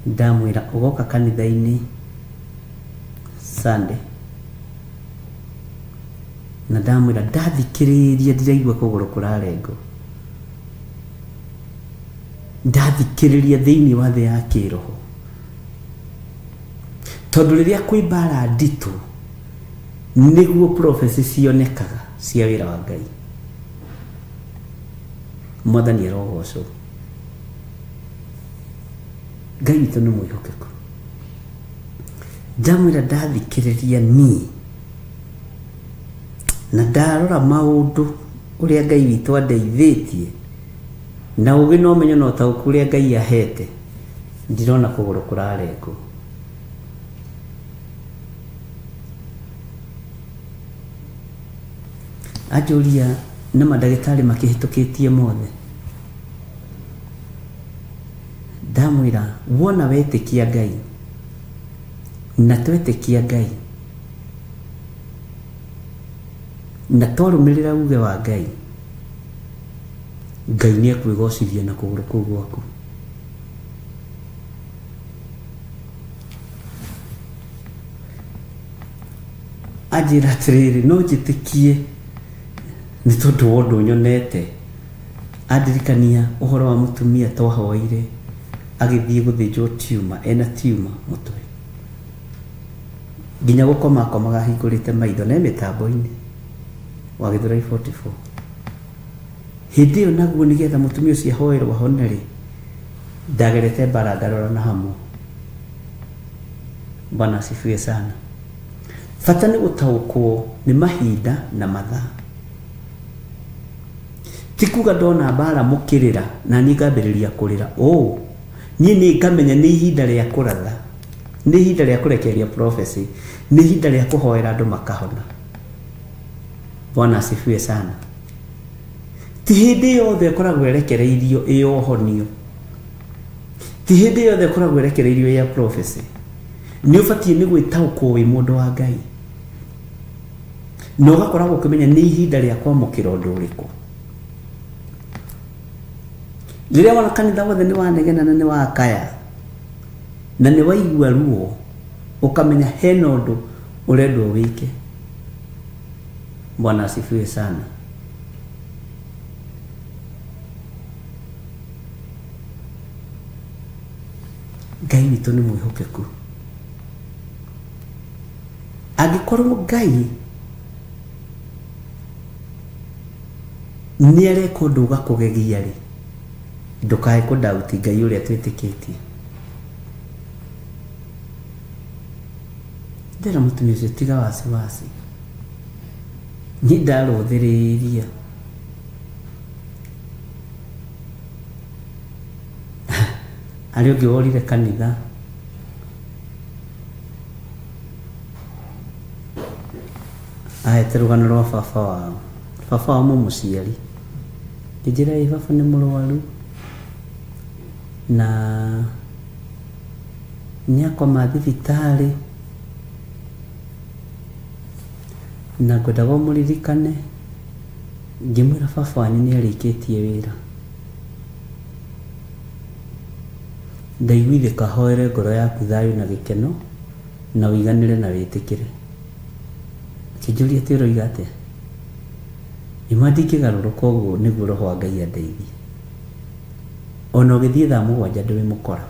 Ndamwĩra ũgoka kanitha-inĩ Sunday na ndamwĩra ndathikĩrĩria ndiraigua kũgũrũ kũrarengwo. Ndathikĩrĩria thĩinĩ wa thĩ ya kĩroho tondũ rĩrĩa kwĩ mbara nditũ nĩguo prophecy cionekaga cia wĩra wa Ngai. Mwathani arogocwo. Ngai witũ nĩ mwĩhokeku. Ndamwĩra ndathikĩrĩria niĩ na ndarora maũndũ ũrĩa Ngai witũ andeithĩtie na ũgĩ na ũmenyo na ũtaũku ũrĩa Ngai ahete ndirona kũgũrũ kũrarengwo. Anjũria na mandagĩtarĩ makĩhĩtũkĩtie mothe. Ndamwĩra wona wetĩkia Ngai na twetĩkia Ngai na twarũmĩrĩra uge wa Ngai, Ngai nĩ ekwĩgocithia na kũgũrũ kũu gwaku. Anjĩra atĩrĩrĩ, no njĩtĩkie nĩ tondũ wa ũndũ nyonete. Andirikania ũhoro wa mũtumia twahoeire agĩthiĩ gũthĩnjwo tumor, ena tumor mũtwe. Nginya gũkoma akomaga ahingũrĩte maitho na e mĩtambo-inĩ wa Gĩthũrai 44. Hĩndĩ ĩyo naguo nĩgetha mũtumia ũcio ahoerwo ahone rĩ, ndagerete mbara ngarora na hamwe. Bwana asifiwe sana. Bata nĩ gũtaũkwo nĩ mahinda na mathaa. Ti kuga ndona mbara mũkĩrĩra na niĩ ngambĩrĩria kũrĩra. Ũũ, niĩ nĩ ngamenya nĩ ihinda rĩa kũratha, nĩ ihinda rĩa kũrekereria prophecy, nĩ ihinda rĩa kũhoera andũ makahona. Bwana asifiwe sana. Ti hĩndĩ yothe ĩkoragwo ĩrekereirio ĩ ũhonio. Ti hĩndĩ yothe ĩkoragwo ĩrekereirio ya prophecy. Nĩ ũbatiĩ nĩ gwĩtaũkwo wĩ mũndũ wa Ngai. Na ũgakoragwo ũkĩmenya nĩ ihinda rĩa kwamũkĩra ũndũ ũrĩkũ. Rĩrĩa wona kanitha wothe nĩ wanegena na nĩ wakaya na nĩ waigua ruo, ũkamenya hena ũndũ ũrendwo wĩke. Bwana asifiwe sana. Ngai witũ nĩ mwĩhokeku. Angĩkorwo Ngai nĩ areka ũndũ ũgakũgegia rĩ, ndũkae kũdauti Ngai ũrĩa twĩtĩkĩtie. Ndĩra mũtumia ũcio tiga wasiwasi. Niĩ ndarũthĩrĩria arĩa ũngĩ worire kanitha ahete rũgano rwa baba wao, baba wao mũmũciari. Ngĩnjĩra ĩ baba nĩ mũrwaru na nĩ akoma thibitarĩ na ngwendaga ũmũririkane. Ngĩmwĩra baba wanyu nĩ arĩkĩtie wĩra. Ndaiguithĩka hoere ngoro yaku thayũ na gĩkeno na ũiganĩre na wĩtĩkĩre. Akĩnjũria atĩ ũroiga atĩa? Ngĩmwĩra ndingĩgarũrũka ũguo nĩguo roho wa Ngai andeithie. Ona ũgĩthiĩ thaa mũgwanja ndwĩmũkora.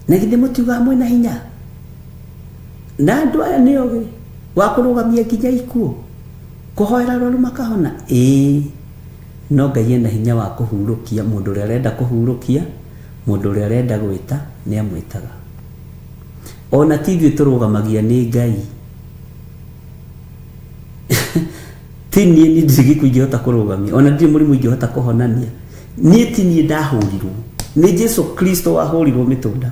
Na githĩ mũtiugaga mwĩna hinya? Na andũ aya nĩ ogĩ wa kũrũgamia nginya ikuũ, kũhoera arwaru makahona? Ĩĩ, no Ngai ena hinya wa kũhurũkia mũndũ ũrĩa arenda kũhurũkia, mũndũ ũrĩa arenda gwĩta nĩ amwĩtaga. Ona ti ithuĩ tũrũgamagia nĩ Ngai. Ti niĩ, niĩ ndirĩ gĩkuũ ingĩhota kũrũgamia, ona ndirĩ mũrimũ ingĩhota kũhonania. Niĩ ti niĩ ndahũrirwo, nĩ Jesu Kristo wahũrirwo mĩtũnda.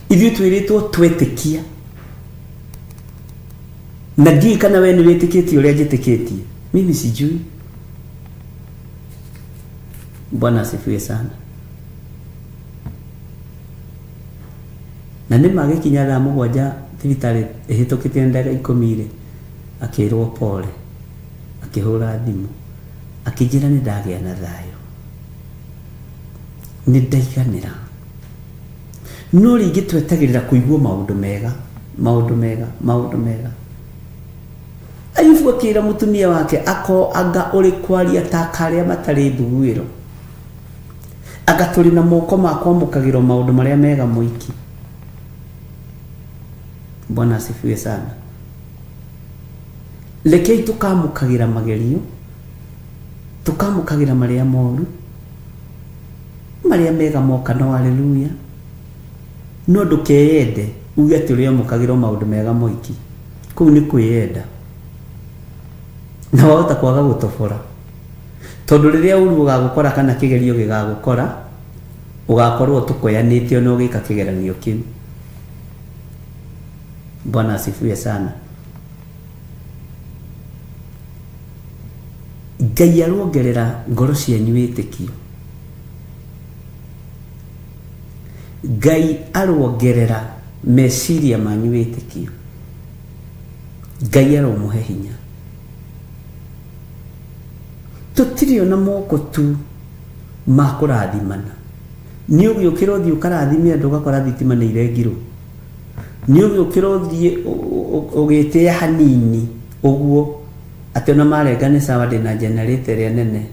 Ithuĩ twĩrĩtwo twetĩkia. Na ndiũĩ kana we nĩ wĩtĩkĩtie ũrĩa njĩtĩkĩtie. Mimi sijui. Bwana asifiwe sana. Na nĩ magĩkinya thaa 7 thibitarĩ ĩhĩtũkĩte na ndagĩka 10 rĩ, akĩrwo pole, akĩhũra thimũ, akĩnjĩra nĩ ndagĩa na thayũ, nĩ ndaiganĩra. No rĩngĩ twetagĩrĩra kũigua maũndũ mega, maũndũ mega, maũndũ mega. Ayubu akĩra mũtumia wake ako anga ũrĩ kwaria ta karĩa matarĩ mbuguĩro, anga tũrĩ na moko ma kwamũkagĩrwo maũndũ marĩa mega moiki. Bwana asifiwe sana. Rekei tũkamũkagĩra magerio, tũkamũkagĩra marĩa moru, marĩa mega moka no haleluya. No ndũkeyende uge atĩ ũrĩamũkagĩra maũndũ mega moiki, kũu nĩ kwĩyenda na wahota kwaga gũtobora, tondũ rĩrĩa ũru ũgagũkora kana kĩgerio gĩgagũkora, ũgakorwo ũtũkoyanĩte ona ũgĩka kĩgeranio kĩu. Bwana asifiwe sana. Ngai arongerera ngoro cianyu wĩtĩkio, Ngai arongerera meciria manyu wĩtĩkio, Ngai aromũhe hinya. Tũtirĩ ona moko tu ma kũrathimana. Nĩ ũgĩũkĩra ũthiĩ ũkarathime andũ ũgakora thitima nĩ irengirwo. Nĩ ũgĩũkĩra ũthiĩ ũgĩtĩĩa hanini ũguo atĩ ona marenga nĩ sawa, ndĩna generator ĩrĩa nene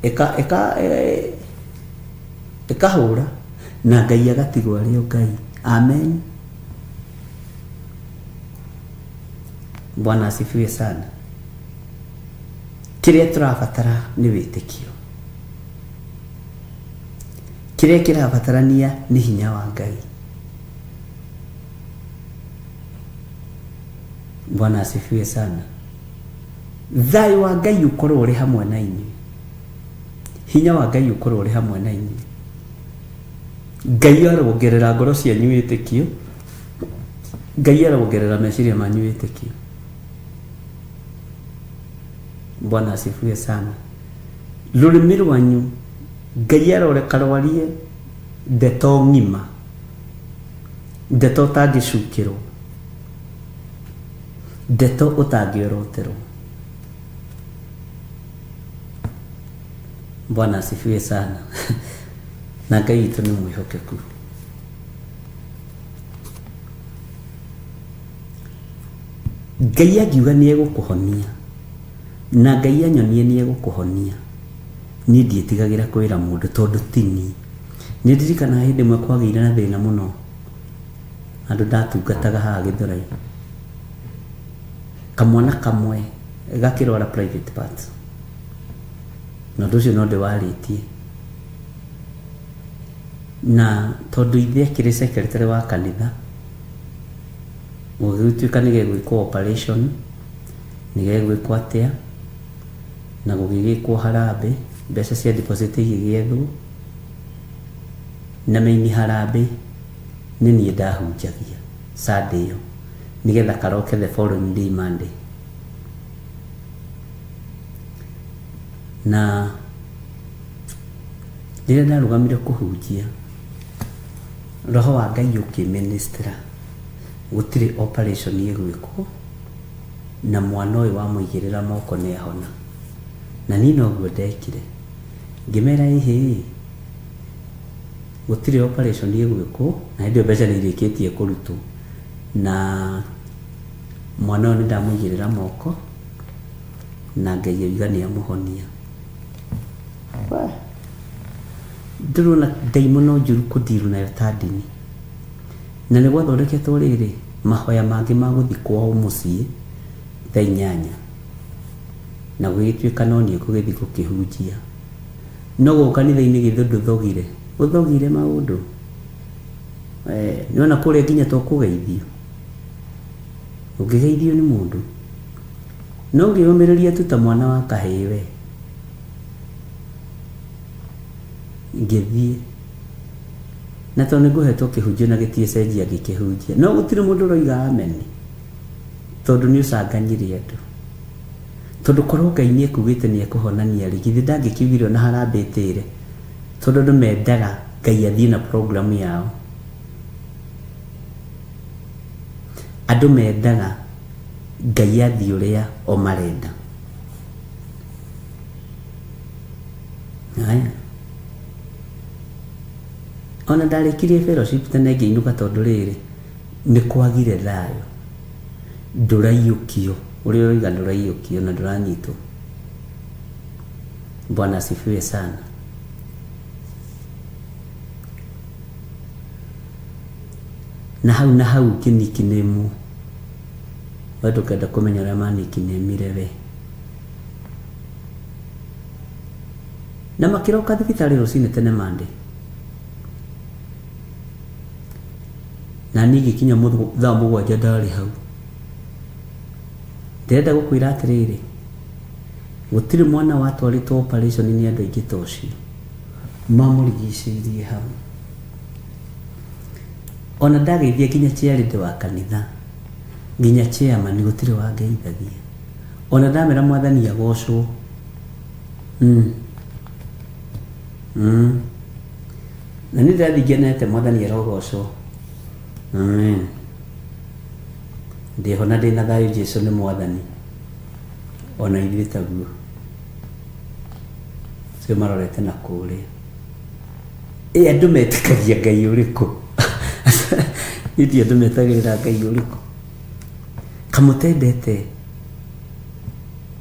ĩka ĩka ĩkahũra na Ngai agatigwo arĩ o Ngai. Amen. Bwana asifiwe sana. Kĩrĩa tũrabatara nĩ wĩtĩkio, kĩrĩa kĩrabatarania nĩ hinya wa Ngai. Bwana asifiwe sana. Thayũ wa Ngai ũkorwo ũrĩ hamwe na inyuĩ, hinya wa Ngai ũkorwo ũrĩ hamwe na inyuĩ. Ngai arongerera ngoro cianyu wĩtĩkio, Ngai arongerera meciria manyu wĩtĩkio. Bwana asifiwe sana. Rũrĩmĩ rwanyu Ngai aroreka rwarie ndeto ng'ima, ndeto ũtangĩcukĩrwo, ndeto ũtangĩoroterwo. Bwana asifiwe sana. Na Ngai witũ nĩ mwĩhokeku. Ngai angiuga nĩ egũkũhonia, na Ngai anyonie nĩ egũkũhonia, niĩ ndiĩtigagĩra kwĩra mũndũ tondũ ti niĩ. Nĩ ndirikanaga hĩndĩ ĩmwe kwagĩire na thĩna mũno, handũ ndatungataga haha Gĩthũrai, kamwana kamwe gakĩrwara private parts, na ũndũ ũcio no ndĩwarĩtie. Na tondũ ithe akĩrĩ secretary wa kanitha, gũgĩtuĩka nĩ gegwĩkwo operation, nĩ gegwĩkwo atĩa, na gũgĩgĩkwo harambĩ, mbeca cia deposit igĩgĩethwo, na maini harambĩ nĩ niĩ ndahunjagia Sunday ĩyo, nĩgetha karoke the following day Monday. Na rĩrĩa ndarũgamire kũhunjia, roho wa Ngai ũkĩministera gũtirĩ operation ĩgwĩkwo, na mwana ũyũ wamũigĩrĩra moko nĩ ahona. Na niĩ noguo ndekire, ngĩmera ĩhĩ, gũtirĩ operation ĩgwĩkwo, na hĩndĩ ĩyo mbeca nĩ irĩkĩtie kũrutwo, na mwana ũyũ nĩ ndamũigĩrĩra moko na Ngai oiga nĩ amũhonia. Ndĩrona ndaimono njũru kũndiru nayo ta ndini. Na nĩ gwathondeketwo rĩrĩ mahoya mangĩ ma gũthiĩ kwao mũciĩ thaa 8, na gũgĩtuĩka no niĩ ngũgĩthiĩ gũkĩhunjia. No gũkũ kanitha-inĩ githĩ ndũthogire, ũthogire maũndũ. Nĩwona kũrĩa nginya to kũgeithio, ũngĩgeithio nĩ mũndũ no ngĩũmĩrĩria tu ta mwana wa kahĩĩ we. Ngĩthiĩ, na tondũ nĩ ngũhetwo kĩhunjio na gĩtiĩcenjia ngĩkĩhunjia, no gũtirĩ mũndũ ũroiga amen, tondũ nĩ ũcanganyire andũ. Tondũ korwo Ngai nĩ ekugĩte nĩ ekũhonania rĩ, githĩ ndangĩkiugire ona harambĩ ĩtĩre, tondũ andũ mendaga Ngai athiĩ na program yao. Andũ mendaga Ngai athiĩ ũrĩa o marenda. Haya. Ona ndarĩkirie fellowship tene ngĩinũka tondũ rĩrĩ, nĩ kwagire thayũ. Ndũraiyũkio, ũrĩa ũroiga ndũraiyũkio na ndũranyitwo. Bwana asifiwe sana. Na hau na hau ngĩnikinĩmwo. We ndũkenda kũmenya ũrĩa manikinĩmire we. Na makĩroka thibitarĩ rũcinĩ tene Monday. Na niĩ ngĩkinya thaa 7 ndarĩ hau. Ndĩrenda gũkwĩra atĩrĩrĩ, gũtirĩ mwana watwarĩtwo operation nĩ andũ aingĩ ta ũcio. Mamũrigicĩirie hau. Ona ndageithia nginya chairlady wa kanitha, nginya chairman gũtirĩ wangeithagia. Ona ndamera Mwathani agocwo. Na niĩ ndĩrathiĩ ngenete Mwathani arogocwo. Amen. Ndĩho na ndĩna thayũ Jesu nĩ Mwathani. Ona ithuĩ taguo. Acio marorete na kũrĩa. Ĩ andũ metĩkagia Ngai ũrĩkũ? Niĩ ndiũĩ andũ metagĩrĩra Ngai ũrĩkũ. Kamũtendete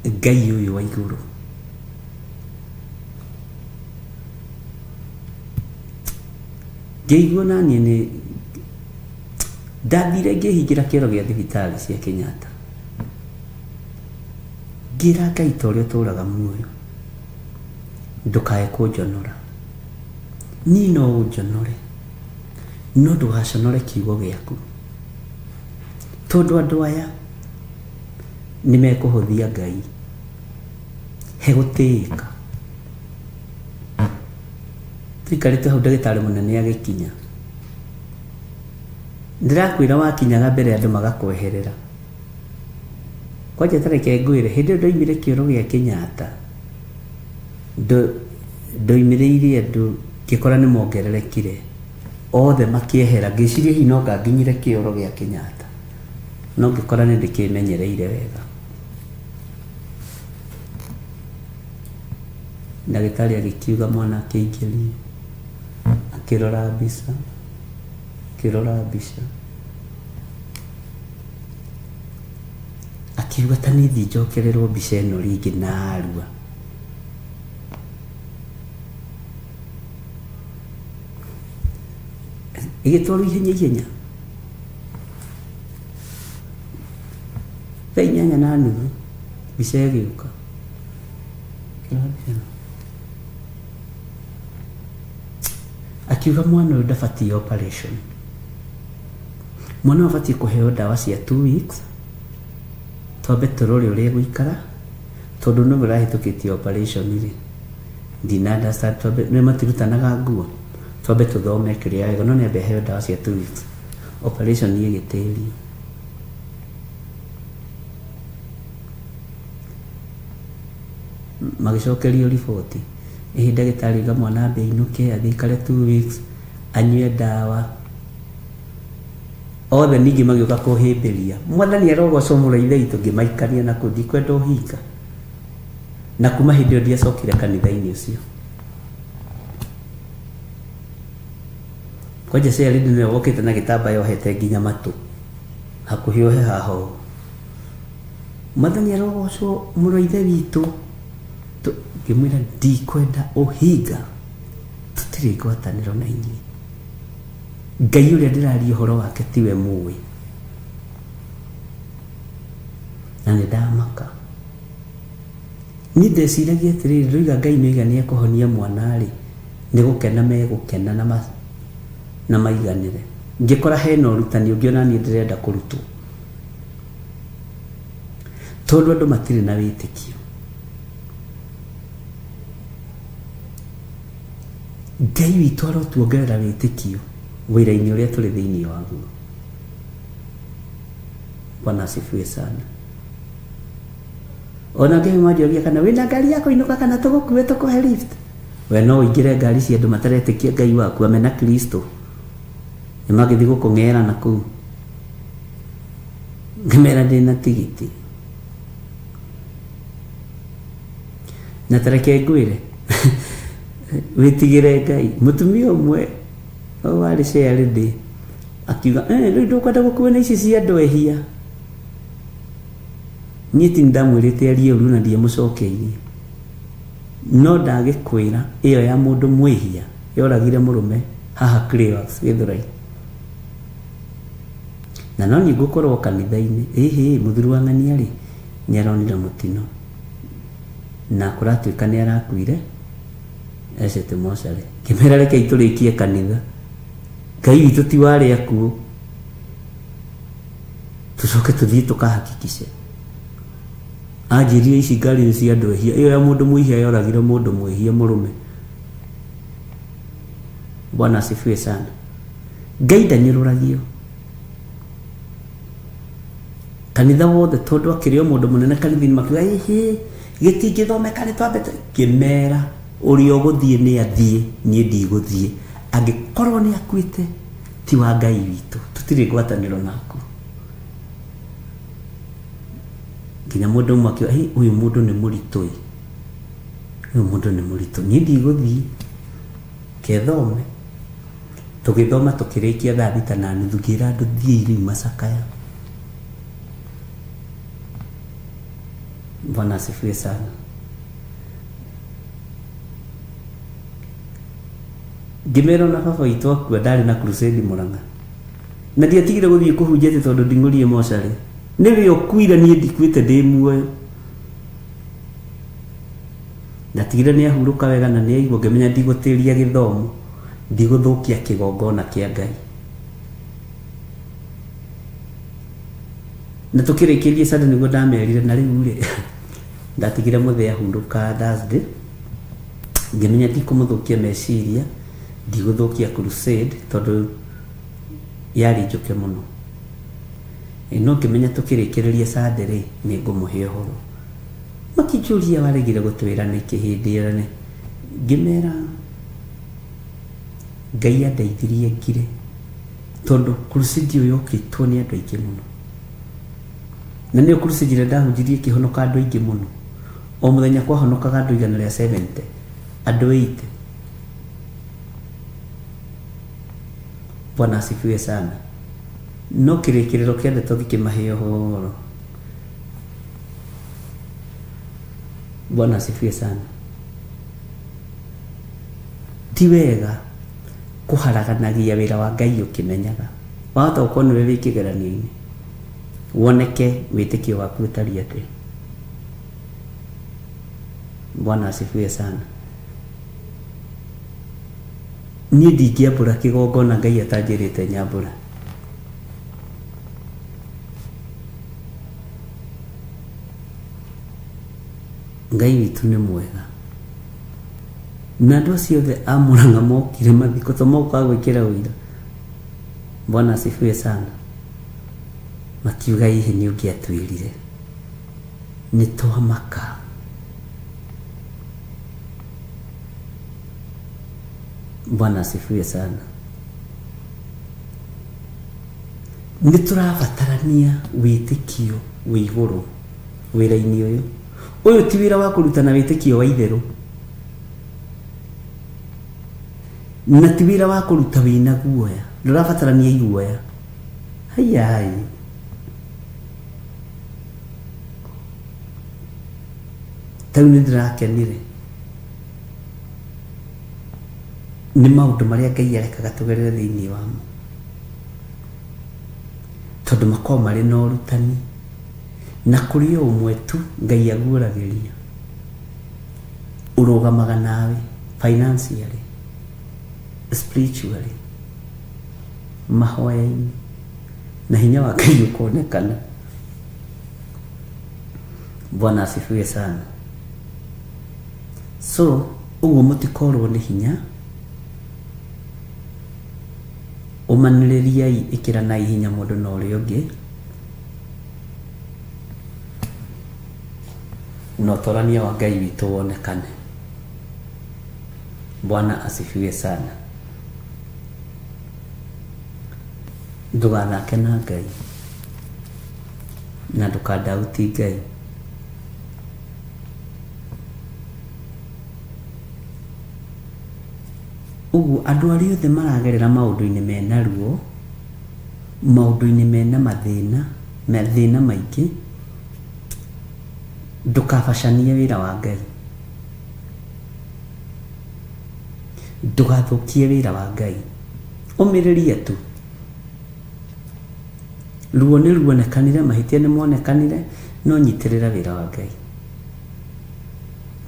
Ngai ũyũ wa igũrũ. Ngĩigua naniĩ nĩ ndathire ngĩhingĩra kĩoro gĩa thibitarĩ cia Kenyatta. Ngĩra Ngai ta ũrĩa ũtũraga muoyo ndũkae kũnjonora. Niĩ no ũnjonore no ndũgaconore kiugo gĩaku. Tondũ andũ aya nĩ mekũhũthia Ngai he gũtĩĩka. Tũikarĩte hau ndagĩtarĩ mũnene agĩkinya. Ndĩrakwĩra wakinyaga mbere andũ magakweherera. Kwanja ta reke ngwĩre, hĩndĩ ĩyo ndoimire kĩoro gĩa Kenyatta, ndoimĩrĩire andũ ngĩkora nĩ mongererekire, othe makĩehera, ngĩciria hihi no anga nginyire kĩoro gĩa Kenyatta, no ngĩkora nĩ ndĩkĩmenyereire wega. Ndagĩtarĩ agĩkiuga mwana akĩingĩrio, akĩrora mbica, akĩrora mbica. Akiuga ta niĩ thiĩ njokererwo mbica ĩno rĩngĩ narua. Ĩgĩtwarwo ihenya ihenya. Thaa 8:30 mbica ĩgĩũka. Kĩrora mbica ĩno. Akiuga mwana ũyũ ndabatiĩ operation. Mwana ũyũ abatiĩ kũheo ndawa cia 2 weeks, twambe tũrore ũrĩa egũikara, tondũ nĩwe ũrahĩtũkĩtie operation rĩ, ndina understand twambe, nĩ matirutanaga nguo, twambe tũthome kĩrĩa wega, no nĩambe aheo ndawa cia 2 weeks, operation ĩgĩtĩrio. Magĩcokerio riboti, ĩhĩ ndagĩtarĩ auga mwana ambe ainũke, athiĩ aikare 2 weeks, anyue ndawa. Othe ningĩ magĩũka kũhĩmbĩria. Mwathani arogocwo mũno Ithe witũ, ngĩmaikania na kũu, ndikwenda ũhinga. Na kuma hĩndĩ ĩyo ndiacokire kanitha-inĩ ũcio. Kwanja chairlady nĩwe wokĩte na gĩtambaya ohete nginya matũ, hakuhĩ ohe haha ũũ. Mwathani arogocwo mũno Ithe witũ. Ngĩmwĩra ndikwenda ũhinga, tũtirĩ ngwatanĩro na inyuĩ. Ngai ũrĩa ndĩraria ũhoro wake tiwe mũĩ. Na nĩ ndamaka. Niĩ ndeciragia atĩrĩrĩ, ndoiga Ngai nĩoiga nĩ ekũhonia mwana-rĩ, nĩ gũkena megũkena na maiganĩre. Ngĩkora hena ũrutani ũngĩ ona niĩ ndĩrenda kũrutwo. Tondũ andũ matirĩ na wĩtĩkio. Ngai witũ arotuongerera wĩtĩkio wĩra-inĩ ũrĩa tũrĩ thĩinĩ waguo. Bwana asifiwe sana. Ona Ngai manjoria kana wĩna ngari ya kũinũka kana tũgũkue tũkũhe lift. We no ũingĩre ngari cia andũ mataretĩkia Ngai waku amena Kristo. Nĩ magĩthiĩ gũkũng'era na kũu. Ngĩmera ndĩna tigiti. Na ta reke ngwĩre, wĩtigĩre Ngai. Mũtumia ũmwe warĩ chairlady akiuga, eh, rĩu ndũkwenda gũkuo nĩ ici cia andũ ehia. Niĩ ti ndamwĩrĩte arie ũru na ndiamũcokeirie. No ndagĩkwĩra ĩyo ya mũndũ mwĩhia yoragire mũrũme haha Cleowax Gĩthũrai. Na no niĩ ngũkorwo kanitha-inĩ, ĩhĩ mũthuri wa ng'ania rĩ, nĩ aronire mũtino. Na kũratuĩka nĩ arakuire ecete mocarĩ. Ngĩmera rekei tũrĩkie kanitha. Ngai witũ ti wa arĩa akuũ. Tũcoke tũthiĩ tũkahakikice. Anjĩrire ici ngari nĩ cia andũ ehia. Ĩyo ya mũndũ mwĩhia yoragire mũndũ mwĩhia mũrũme. Bwana asifiwe sana. Ngai ndanyũrũragio. Kanitha wothe tondũ akĩrĩ o mũndũ mũnene kanitha-inĩ makiuga ĩhĩ gĩtingĩthomeka nĩ twambe ngĩmera ũrĩa ũgũthiĩ nĩ athiĩ niĩ ndigũthiĩ angĩkorwo nĩ akuĩte ti wa Ngai witũ tũtirĩ ngwatanĩro naku. Nginya mũndũ ũmwe akiuga "Hĩ, ũyũ mũndũ nĩ mũritũ ĩ ũyũ mũndũ nĩ mũritũ niĩ ndigũthiĩ kethome. Tũgĩthoma tũkĩrĩkia thaa thita na nuthu ngĩra andũ thiĩi rĩu macakaya. Bwana asifiwe sana. Ngĩmera ona baba witũ akua ndarĩ na crusade Mũrang'a. Na ndiatigire gũthiĩ kũhunjia atĩ tondũ nding'ũrie mocarĩ. Nĩwe ũkuire niĩ ndikuĩte ndĩ muoyo. Ndatigire nĩ ahurũka wega na nĩ aigua ngĩmenya ndigũtĩria gĩthomo, ndigũthũkia kĩgongona kĩa Ngai. Na tũkĩrĩkĩria Sunday nĩguo ndamerire na rĩu rĩ, ndatigire mũthee ahurũka Thursday, ngĩmenya ndikũmũthũkia meciria, ndigũthũkia crusade tondũ yarĩ njũke mũno. No ngĩmenya tũkĩrĩkĩrĩria Sunday rĩ, nĩ ngũmũhe ũhoro. Makĩnjũria waregire gũtwĩra nĩkĩ hĩndĩ ĩyo nĩ ngĩmera Ngai andeithirie ngire tondũ crusade ĩyo yokĩtwo nĩ andũ aingĩ mũno na nĩyo crusade ĩrĩa ndahunjirie ĩkĩhonoka andũ aingĩ mũno o mũthenya kwahonokaga andũ 170 andũ 80. Bwana asifiwe sana. No kĩrĩkĩrĩro kĩa ndeto ngĩkĩmahe ũhoro. Bwana asifiwe sana. Ti wega kũharaganagia wĩra wa Ngai ũkĩmenyaga. Wahota gũkorwo nĩwe wĩ kĩgeranio-inĩ, woneke wĩtĩkio waku ũtariĩ atĩa. Bwana asifiwe sana. Niĩ ndingĩambũra kĩgongona Ngai atanjĩrĩte nyambũre. Ngai witũ nĩ mwega. Na andũ acio othe a Murang'a mokire mathiko to mokaga gwĩkĩra ũira. Bwana asifiwe sana. Makiuga hihi nĩ ũngĩatwĩrire. Nĩ twamaka. Bwana asifiwe sana. Nĩ tũrabatarania wĩtĩkio wĩ igũrũ wĩra-inĩ ũyũ. Ũyũ ti wĩra wa kũrutana wĩtĩkio wa itherũ. Na ti wĩra wa kũruta wĩna guoya. Ndũrabatarania iguoya. Hayai. Tarĩu nĩ ndĩrakenire nĩ maũndũ marĩa Ngai arekaga tũgerere thĩinĩ wamo. Tondũ makoragwo marĩ na ũrutani. Na kũrĩ o ũmwe tu Ngai aguũragĩria ũrũgamaga nawe financially, spiritually, mahoya-inĩ, na hinya wa Ngai ũkonekana. Bwana asifiwe sana. So, ũguo mũtikorwo nĩ hinya, ũmanĩrĩriai, ĩkĩranai hinya mũndũ na ũrĩa ũngĩ, na ũtorania wa Ngai witũ wonekane. Bwana asifiwe sana. Ndũgathake na Ngai. Na ndũkandauti Ngai. Ũguo andũ arĩa othe maragerera maũndũ-inĩ mena ruo, maũndũ-inĩ mena mathĩna, mathĩna maingĩ, ndũkabacanie wĩra wa Ngai. Ndũgathũkie wĩra wa Ngai. Ũmĩrĩria tu. Ruo nĩ ruonekanire, mahĩtia nĩ monekanire, no nyitĩrĩra wĩra wa Ngai.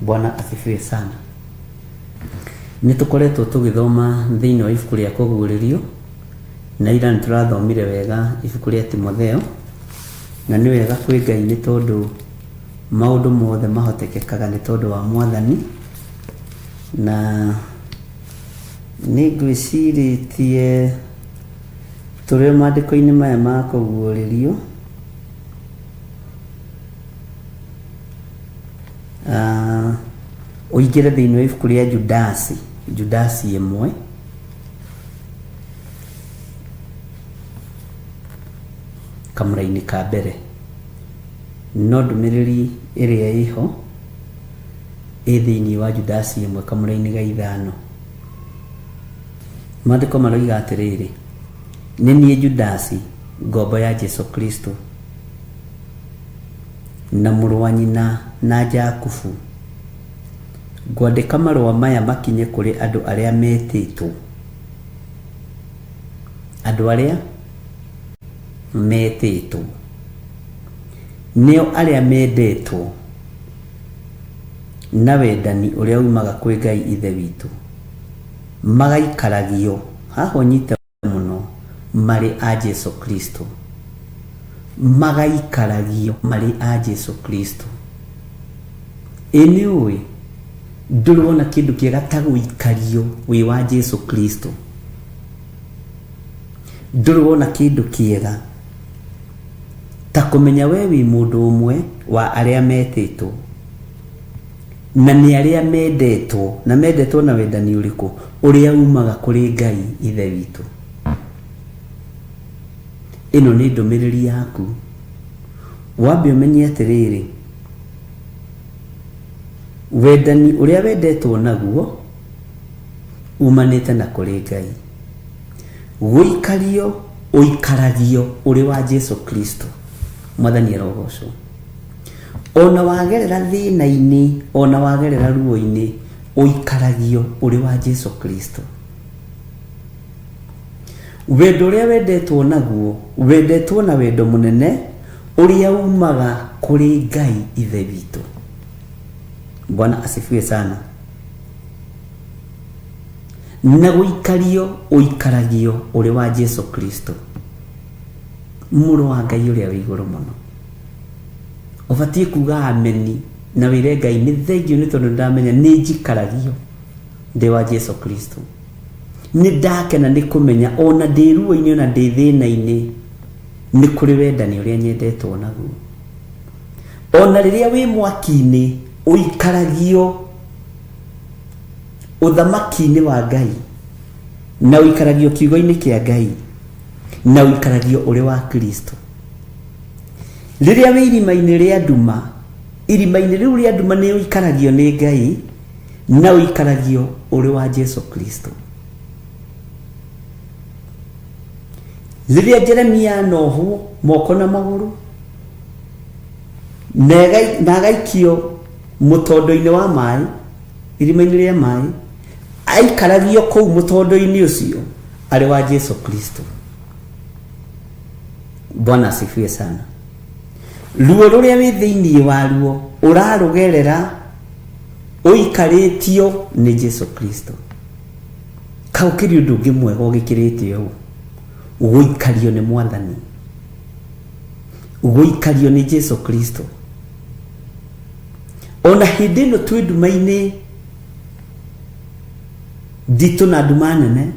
Bwana asifiwe sana. Nĩ tũkoretwo tũgĩthoma thĩinĩ wa ibuku rĩa Kũguũrĩrio, na ira nĩ tũrathomire wega ibuku rĩa Timotheo, na nĩ wega kwĩ Ngai nĩ tondũ maũndũ mothe mahotekekaga nĩ tondũ wa Mwathani, na nĩ ngwĩcirĩtie tũrĩ o maandĩko-inĩ maya ma Kũguũrĩrio, Ũingĩre thĩinĩ wa ibuku rĩa Judasi, Judasi ĩmwe. Kamũraini ka mbere. No ndũmĩrĩri ĩrĩa ĩho ĩ thĩinĩ wa Judasi ĩmwe kamũraini ga ithano. Maandĩko maroiga atĩrĩrĩ, nĩ niĩ Judasi, ngombo ya Jesu Kristo, na mũrũ wa nyina na Jakubu, ngwandĩka marũa maya makinye kũrĩ andũ arĩa metĩtwo, andũ arĩa metĩtwo, nĩo arĩa mendetwo na wendani ũrĩa umaga kwĩ Ngai Ithe witũ, magaikaragio, haha ũnyite mũno, marĩ a Jesu Kristo. Magaikaragio marĩ a Jesu Kristo. Ĩ nĩ ũĩ ndũrĩ wona kĩndũ kĩega ta gũikario wĩ wa Jesu Kristo. Ndũrĩ wona kĩndũ kĩega ta kũmenya we wĩ mũndũ ũmwe wa arĩa metĩtwo na nĩ arĩa mendetwo, na mendetwo na wendani ũrĩkũ? Ũrĩa umaga kũrĩ Ngai Ithe witũ. Ĩno nĩ ndũmĩrĩri yaku. Wambe ũmenye atĩrĩrĩ, wendani ũrĩa wendetwo naguo umanĩte na kũrĩ Ngai. Gũikario ũikaragio ũrĩ wa Jesu Kristo. Mwathani arogocwo. Ona wagerera thĩna-inĩ, ona wagerera ruo-inĩ, ũikaragio ũrĩ wa Jesu Kristo. Wendo ũrĩa wendetwo naguo, wendetwo na wendo mũnene ũrĩa umaga kũrĩ Ngai Ithe witũ. Bwana asifiwe sana. Na gũikario ũikaragio ũrĩ wa Jesu Kristo, mũrũ wa Ngai ũrĩa wĩ igũrũ mũno. Ũbatiĩ kuga ameni na wĩre Ngai nĩ thengio nĩ tondũ ndamenya nĩ njikaragio ndĩ wa Jesu Kristo. Nĩ ndakena nĩ kũmenya ona ndĩ ruo-inĩ ona ndĩ thĩna-inĩ nĩ kũrĩ wendani ũrĩa nyendetwo naguo. Ona rĩrĩa wĩ mwaki-inĩ ũikaragio ũthamaki-inĩ wa Ngai na ũikaragio kiugo-inĩ kĩa Ngai na ũikaragio ũrĩ wa Kristo. Rĩrĩa wĩ irima-inĩ rĩa nduma, irima-inĩ rĩu rĩa nduma nĩ ũikaragio nĩ Ngai na ũikaragio ũrĩ wa Jesu Kristo. Rĩrĩa Jeremia anohwo moko na magũrũ na agaikio mũtondo-inĩ wa maĩ, irima-inĩ rĩa maĩ, aikaragio kũu mũtondo-inĩ ũcio arĩ wa Jesu Kristo. Bwana asifiwe sana. Ruo rũrĩa wĩ thĩinĩ waruo ũrarũgerera ũikarĩtio nĩ Jesu Kristo. Kaũ kĩrĩ ũndũ ũngĩ mwega ũgĩkĩrĩte ũũ? Gũikario nĩ Mwathani, gũikario nĩ Jesu Kristo. Ona hĩndĩ ĩno twĩ nduma-inĩ nditũ na nduma nene,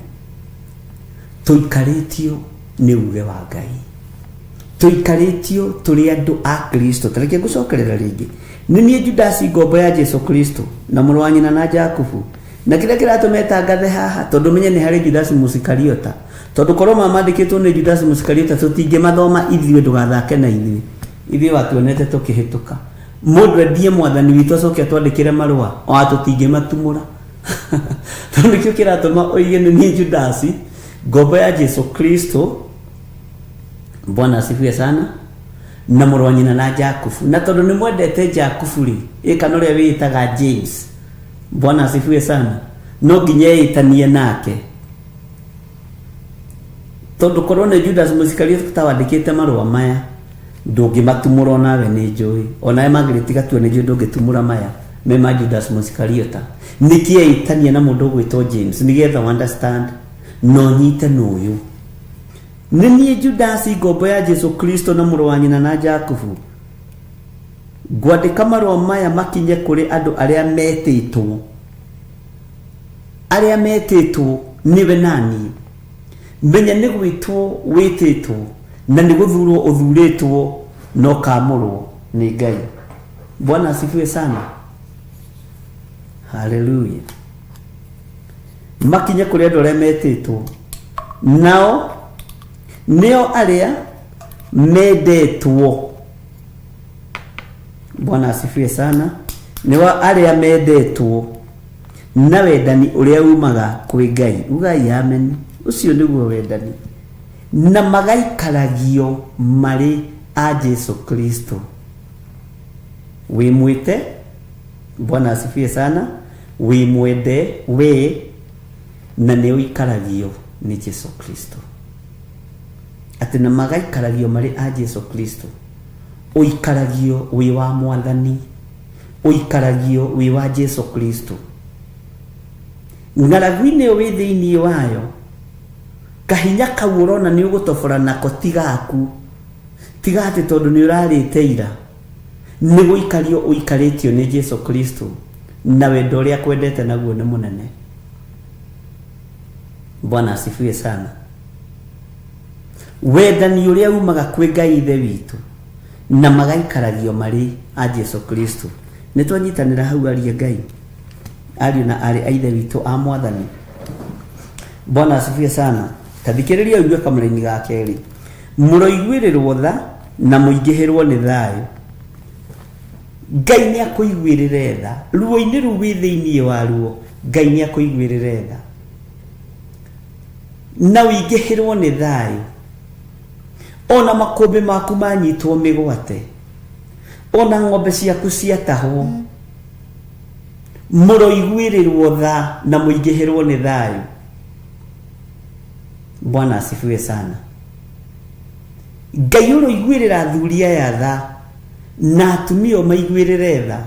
tũikarĩtio nĩ uge wa Ngai, tũikarĩtio tũrĩ andũ a Kristo. Ta reke ngũcokerera rĩngĩ, nĩ niĩ Judasi ngombo ya Jesu Kristo na mũrũ wa nyina na Jakubu. Na kĩrĩa kĩratũma ĩtangathe haha, tondũ menye nĩ harĩ Judasi Mũsikariota, tondũ korwo mamandĩkĩtwo nĩ Judasi Mũsikariota tũtingĩmathoma ithuĩ, ndũgathake na ithuĩ. Ithuĩ watuonete tũkĩhĩtũka. Mũndũ endie mwathani witũ acoke atwandĩkĩre marũa, ona tũtingĩmatumũra. Tondũ nĩkĩo kĩratũma oige nĩ niĩ Judasi, ngombo ya Jesu Kristo. Bwana asifiwe sana. Na mũrũ wa nyina na Jakubu. Na tondũ nĩ mwendete Jakubu rĩ, ĩ kana ũrĩa wĩĩtaga James. Bwana asifiwe sana. No nginya eĩtanie nake. Tondũ korwo nĩ Judas Mũisikarioti tawandĩkĩte marũa maya, ndũngĩmatumũra onawe nĩ njũĩ. Onawe mangĩrĩtiga tuo nĩ njũĩ ndũngĩtumũra maya me ma Judas Mũisikariota. Nĩkĩ eĩtania na mũndũ ũgwĩtwo James? Nĩgetha ũ understand na ũnyite nũ ũyũ. Nĩ niĩ Judasi ngombo ya Jesu Kristo na mũrũ wa nyina na Jakubu. Ngwandĩka marũa maya makinye kũrĩ andũ arĩa metĩtwo. Arĩa metĩtwo nĩwe naniĩ. Menya nĩ gwĩtwo wĩtĩtwo na nĩ gũthurwo ũthurĩtwo na ũkamũrwo nĩ Ngai. Bwana asifiwe sana. Haleluya. Makinye kũrĩ andũ arĩa metĩtwo. Nao nĩo arĩa mendetwo. Bwana asifiwe sana. Nĩo arĩa mendetwo na wendani ũrĩa umaga kwĩ Ngai. Ugai amen. Ũcio nĩguo wendani. Na magaikaragio marĩ a Jesu Kristo. Wĩ mwĩte, Bwana asifiwe sana, wĩ mwende we na nĩ ũikaragio nĩ Jesu Kristo. Atĩ na magaikaragio marĩ a Jesu Kristo. Ũikaragio wĩ wa mwathani. Ũikaragio wĩ wa Jesu Kristo. Ng'aragu-inĩ ĩyo wĩ thĩinĩ wayo, kahinya kau ũrona nĩ ũgũtobora nako ti gaku. Tiga atĩ tondũ nĩ ũrarĩte ira. Nĩ gũikario ũikarĩtio nĩ Jesu Kristo na wendo ũrĩa akwendete naguo nĩ mũnene. Bwana asifiwe sana. Wendani ũrĩa umaga kwĩ Ngai Ithe witũ na magaikaragio marĩ a Jesu Kristo. Nĩ twanyitanĩra hau aria Ngai, ariũ na arĩ a Ithe witũ a mwathani. Bwana asifiwe sana. Ta thikĩrĩria ũigue kamũraini ga kerĩ. Mũroiguĩrĩrwo tha na mũingĩhĩrwo nĩ thayũ. Ngai nĩ akũiguĩrĩre tha. Ruo-inĩ rũu wĩ thĩinĩ waruo, Ngai nĩ akũiguĩrĩre tha. Na ũingĩhĩrwo nĩ thayũ. Ona makũmbĩ maku manyitwo mĩgwate. Ona ng'ombe ciaku ciatahwo. Mũroiguĩrĩrwo tha na mũingĩhĩrwo nĩ thayũ. Bwana asifiwe sana. Ngai ũroiguĩrĩra athuri aya tha na atumia maiguĩrĩre tha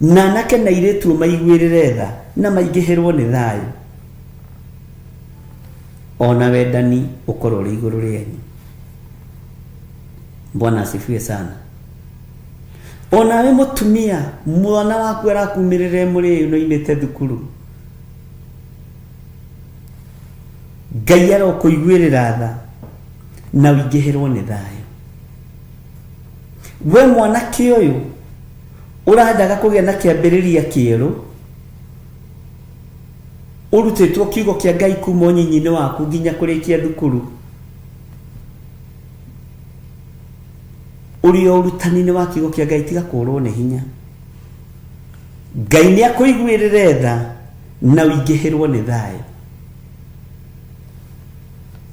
na anake na airĩtu maiguĩrĩre tha na maingĩhĩrwo nĩ thayũ. Ona wendani ũkorwo ũrĩ igũrũ rĩanyu. Bwana asifiwe sana. Onawe mũtumia, mwana waku arakumĩrĩra mũrĩu na oimĩte thukuru. Ngai arokũiguĩrĩra tha na ũingĩhĩrwo nĩ thayũ. We mwanake ũyũ ũrendaga kũgĩa na kĩambĩrĩria kĩerũ, ũrutĩtwo kiugo kĩa Ngai kuma ũnyinyi-inĩ waku nginya kũrĩkia thukuru, ũrĩ o ũrutani-inĩ wa kiugo kĩa Ngai, tiga kũrwo nĩ hinya. Ngai nĩ akũiguĩrĩre tha na ũingĩhĩrwo nĩ thayũ.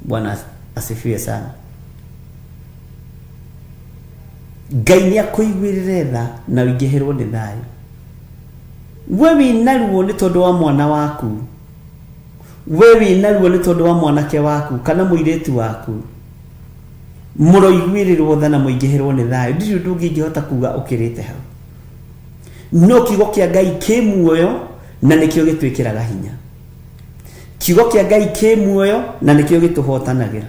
Bwana asifiwe sana. Ngai nĩ akũiguĩrĩre tha na ũingĩhĩrwo nĩ thayũ. We wĩna ruo nĩ tondũ wa mwana waku. We wĩna ruo nĩ tondũ wa mwanake waku kana mũirĩtu waku. Mũroiguĩrĩrwo tha na mũingĩhĩrwo nĩ thayũ. Ndirĩ ũndũ ũngĩ ingĩhota kuga ũkĩrĩte hau. No kiugo kĩa Ngai kĩ muoyo na nĩkĩo gĩtwĩkĩraga hinya. Kiugo kĩa Ngai kĩ muoyo na nĩkĩo gĩtũhotanagĩra.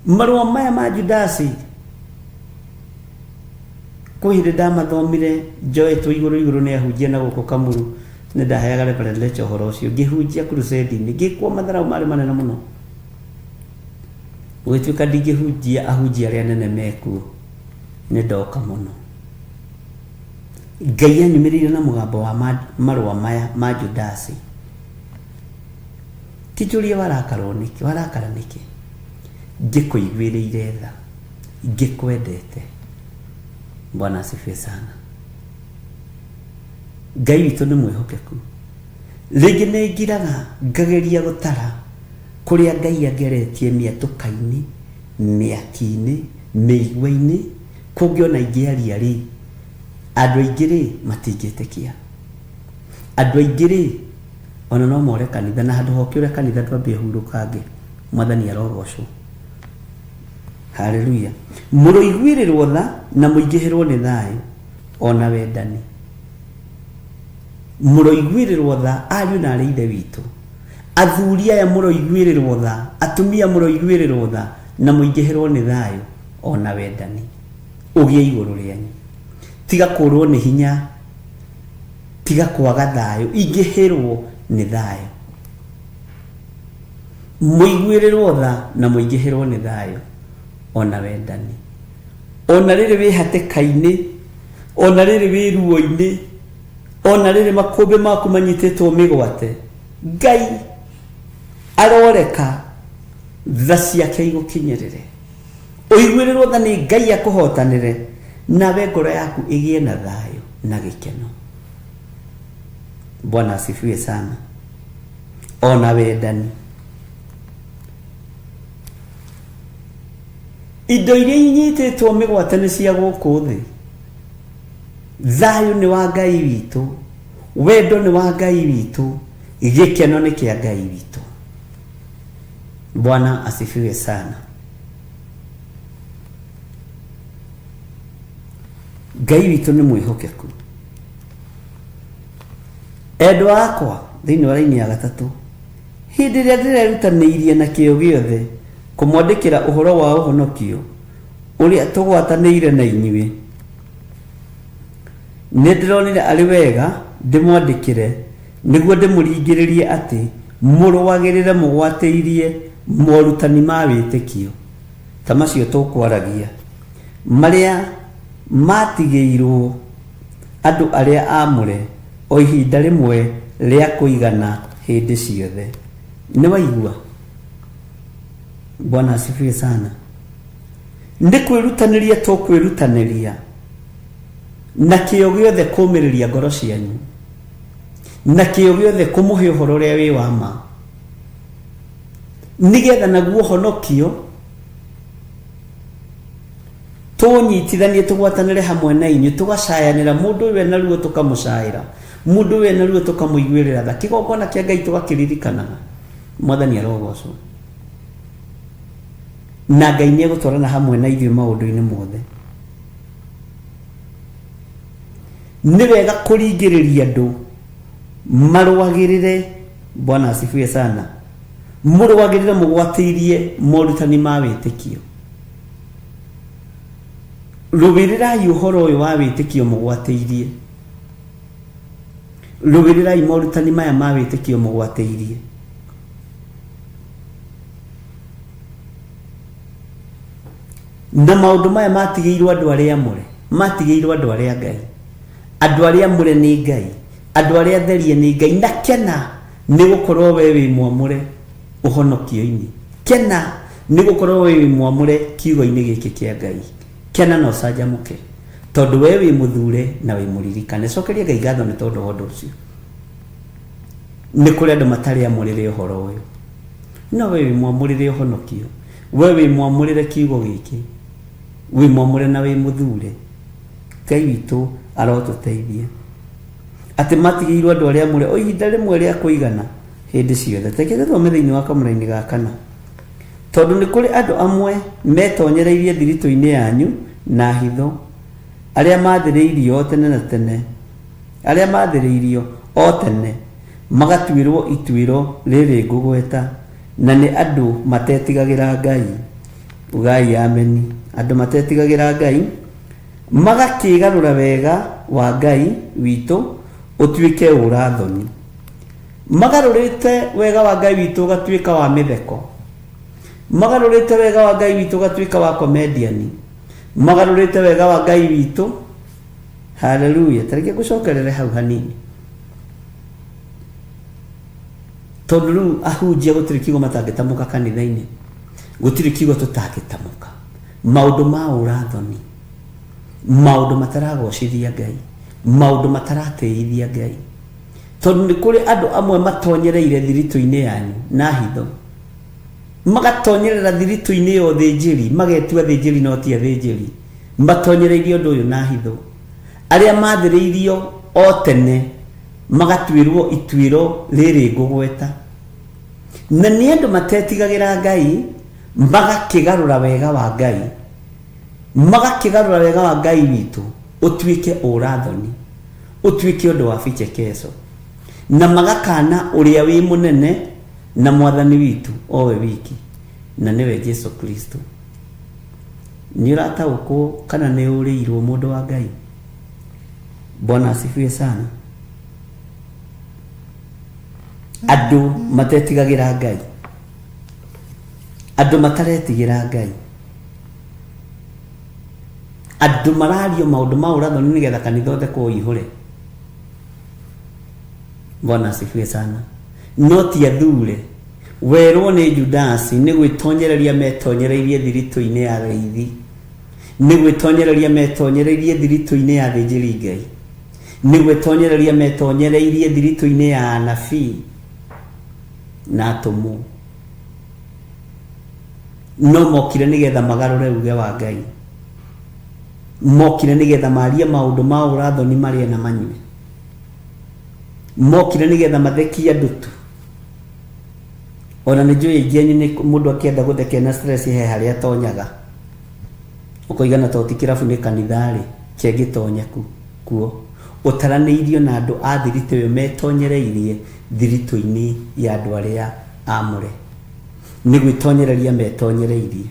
Marũa maya ma Judasi kwĩ hĩndĩ ndamathomire njoetwo igũrũ igũrũ nĩ ahunjia na gũkũ Kamuru, nĩ ndaheaga Reverend Lecha ũhoro ũcio, ngĩhunjia crusade-inĩ, ngĩkwo matharau marĩ manene mũno. Gũgĩtuĩka ndingĩhunjia ahunjia arĩa anene mekuo, nĩ ndoka mũno. Ngai anyumĩrĩire na mũgambo wa marũa maya ma Judasi. Ti njũrie warakarwo nĩkĩ, warakara nĩkĩ? Ngĩkũiguĩrĩire tha, ngĩkwendete. Bwana asifiwe sana. Ngai witũ nĩ mwĩhokeku. Rĩngĩ nĩ ngiraga ngageria gũtara kũrĩa Ngai angeretie mĩatũka-inĩ, mĩaki-inĩ, mĩigua-inĩ, kũngĩ ona ingĩaria rĩ, andũ aingĩ rĩ matingĩtĩkia. Andũ aingĩ rĩ ona no more kanitha, na handũ ha ũkĩũre kanitha ndwambie hurũkange. Mwathani arogocwo. Haleluya. Mũroiguĩrĩrwo tha na mũingĩhĩrwo nĩ thayũ ona wendani. Mũroiguĩrĩrwo tha ariũ na arĩ ithe witũ. Athuri aya mũroiguĩrĩrwo tha, atumia mũroiguĩrĩrwo tha na mũingĩhĩrwo nĩ thayũ ona wendani. Ũgĩe igũrũ rĩanyu. Tiga kũrwo nĩ hinya, tiga kwaga thayũ, ingĩhĩrwo nĩ thayũ. Mũiguĩrĩrwo tha na mũingĩhĩrwo nĩ thayũ ona wendani. Ona rĩrĩ wĩ hatĩka-inĩ, ona rĩrĩ wĩ ruo-inĩ, ona rĩrĩ makũmbĩ maku manyitĩtwo mĩgwate, Ngai aroreka tha ciake igũkinyĩrĩre. Ũiguĩrĩrwo tha nĩ Ngai akũhotanĩre, nawe ngoro yaku ĩgĩe na thayũ na gĩkeno. Bwana asifiwe sana. Ona wendani. Indo iria inyitĩtwo mĩgwate nĩ cia gũkũ thĩ. Thayũ nĩ wa Ngai witũ, wendo nĩ wa Ngai witũ, gĩkeno nĩ kĩa Ngai witũ. Bwana asifiwe sana. Ngai witũ nĩ mwĩhokeku. Endwa akwa, thĩinĩ wa raini ya gatatũ, hĩndĩ ĩrĩa ndĩrerutanĩirie na kĩyo gĩothe kũmwandĩkĩra ũhoro wa ũhonokio ũrĩa tũgwatanĩire na inyuĩ, nĩ ndĩronire arĩ wega ndĩmwandĩkĩre nĩguo ndĩmũringĩrĩrie atĩ mũrũagĩrĩre mũgwatĩirie morutani ma wĩtĩkio ta macio tũkwaragia, marĩa maatigĩirwo andũ arĩa aamũre o ihinda rĩmwe rĩa kũigana hĩndĩ ciothe. Nĩ waigua? Bwana asifiwe sana. Nĩ kwĩrutanĩria tũkwĩrutanĩria na kĩyo gĩothe kũmĩrĩria ngoro cianyu, na kĩyo gĩothe kũmũhe ũhoro ũrĩa wĩ wa ma, nĩgetha naguo ũhonokio tũnyitithanie tũgwatanĩre hamwe na inyuĩ, tũgacayanĩra mũndũ ũyũ ena ruo tũkamũcaĩra, mũndũ ũyũ ena ruo tũkamũiguĩrĩra tha, kĩgongona kĩa Ngai tũgakĩririkanaga. Mwathani arogocwo. Na Ngai nĩ egũtwarana hamwe na ithuĩ maũndũ-inĩ mothe. Nĩ wega kũringĩrĩria andũ marũagĩrĩre, Bwana asifiwe sana, mũrũagĩrĩre mũgwatĩirie morutani ma wĩtĩkio. Rũĩrĩrai ũhoro ũyũ wa wĩtĩkio mũgwatĩirie. Rũĩrĩrai morutani maya ma wĩtĩkio mũgwatĩirie. Na maũndũ maya matigĩirwo andũ arĩa amũre, matigĩirwo andũ arĩa Ngai. Andũ arĩa amũre nĩ Ngai, andũ arĩa atherie nĩ Ngai. Na kena nĩ gũkorwo we wĩ mwamũre ũhonokio-inĩ. Kena nĩ gũkorwo we wĩ mwamũre kiugo-inĩ gĩkĩ kĩa Ngai. Kena na ũcanjamũke tondũ we wĩ mũthure na wĩ mũririkane. Cokeria Ngai ngatho nĩ tondũ wa ũndũ ũcio. Nĩ kũrĩ andũ matarĩ amũrĩre ũhoro ũyũ, no we wĩ mwamũrĩre ũhonokio, we wĩ mwamũrĩre kiugo gĩkĩ, wĩ mwamũre na wĩ mũthure. Ngai witũ arotũteithia atĩ matigĩirwo andũ arĩa amũre o ihinda rĩmwe rĩa kũigana hĩndĩ ciothe. Reke tũthome thĩinĩ wa kamũraini ga kana. Tondũ nĩ kũrĩ andũ amwe metonyereirie thiritũ-inĩ yanyu na hitho, arĩa maathĩrĩirio o tene na tene, arĩa maathĩrĩirio o tene magatuĩrwo ituĩro rĩrĩ ngũgweta, na nĩ andũ matetigagĩra Ngai. Ugai ameni. Andũ matetigagĩra Ngai, magakĩgarũra wega wa Ngai witũ ũtuĩke ũũra-thoni. Magarũrĩte wega wa Ngai witũ ũgatuĩka wa mĩtheko. Magarũrĩte wega wa Ngai witũ ũgatuĩka wa comedian. Magarũrĩte wega wa Ngai witũ. Haleluya. Tareke ngũcokerere hau hanini. Tondũ rĩu ahunjia gũtirĩ kiugo matangĩtamũka kanitha-inĩ. Gũtirĩ kiugo tũtangĩtamũka. Maũndũ ma ũra-thoni. Maũndũ mataragocithia Ngai, maũndũ mataratĩithia Ngai. Tondũ nĩ kũrĩ andũ amwe matonyereire thiritũ-inĩ yanyu na hitho, magatonyerera thiritũ-inĩ ya ũthĩnjĩri, magetua athĩnjĩri no ti athĩnjĩri, matonyereirie ũndũ ũyũ na hitho. Arĩa mathĩrĩirio o tene magatuĩrwo ituĩro rĩrĩ ngũgweta. Na nĩ andũ matetigagĩra Ngai, magakĩgarũra wega wa Ngai, magakĩgarũra wega wa Ngai witũ ũtuĩke ũra-thoni, ũtuĩke ũndũ wa vichekesho, na magakana ũrĩa wĩ mũnene na mwathani witũ o we wiki, na nĩwe Jesu Kristo. Nĩ ũrataũkwo kana nĩ ũrĩirwo mũndũ wa Ngai? Bwana asifiwe sana. Andũ matetigagĩra Ngai, andũ mataretigĩra Ngai, andũ marario maũndũ ma ũrathoni nĩgetha kanitha ũthekwo ũihũre. Bwana asifiwe sana. No ti athure werwo nĩ Judasi nĩ gwĩtonyereria metonyereirie thiritũ-inĩ ya arĩithi, nĩ gwĩtonyereria metonyereirie thiritũ-inĩ ya athĩnjĩri Ngai, nĩ gwĩtonyereria metonyereirie thiritũ-inĩ ya anabii na atũmwo. No mokire nĩgetha magarũre uge wa Ngai, mokire nĩgetha marie maũndũ ma ũrathoni marĩe na manyue, mokire nĩgetha mathekie andũ tu. Ona nĩ njũĩ aingĩ anyu nĩ mũndũ akĩenda gũthekia na stress he harĩa atonyaga, ũkoiga na to ti kĩrabu nĩ kanitha-rĩ, kĩangĩtonya kuo. Ũtaranĩirio na andũ a thiritũ ĩyo metonyereirie thiritũ-inĩ ya andũ arĩa amũre, nĩ gwĩtonyereria metonyereirie.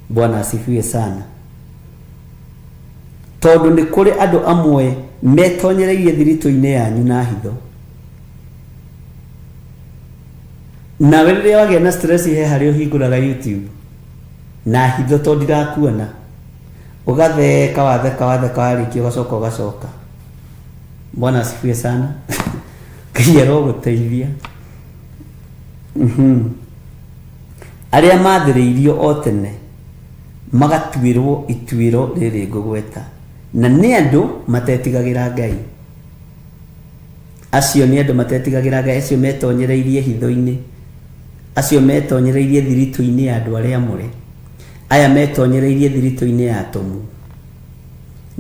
Bwana asifiwe sana. Tondũ nĩ kũrĩ andũ amwe metonyereirie thiritũ-inĩ yanyu na hitho. Nawe rĩrĩa wagĩa na stress he harĩa ũhingũraga YouTube na hitho tondũ ndirakuona, ũgatheka watheka watheka warĩkia ũgacoka ũgacoka. Bwana asifiwe sana. Ngai arogũteithia. Arĩa mathĩrĩirio o tene magatuĩrwo ituĩro rĩrĩ ngũgweta, na nĩ andũ matetigagĩra Ngai. Acio nĩ andũ matetigagĩra Ngai, acio metonyereirie hitho-inĩ, acio metonyereirie thiritũ-inĩ ya andũ arĩa amũre, aya metonyereirie thiritũ-inĩ ya atũmwo,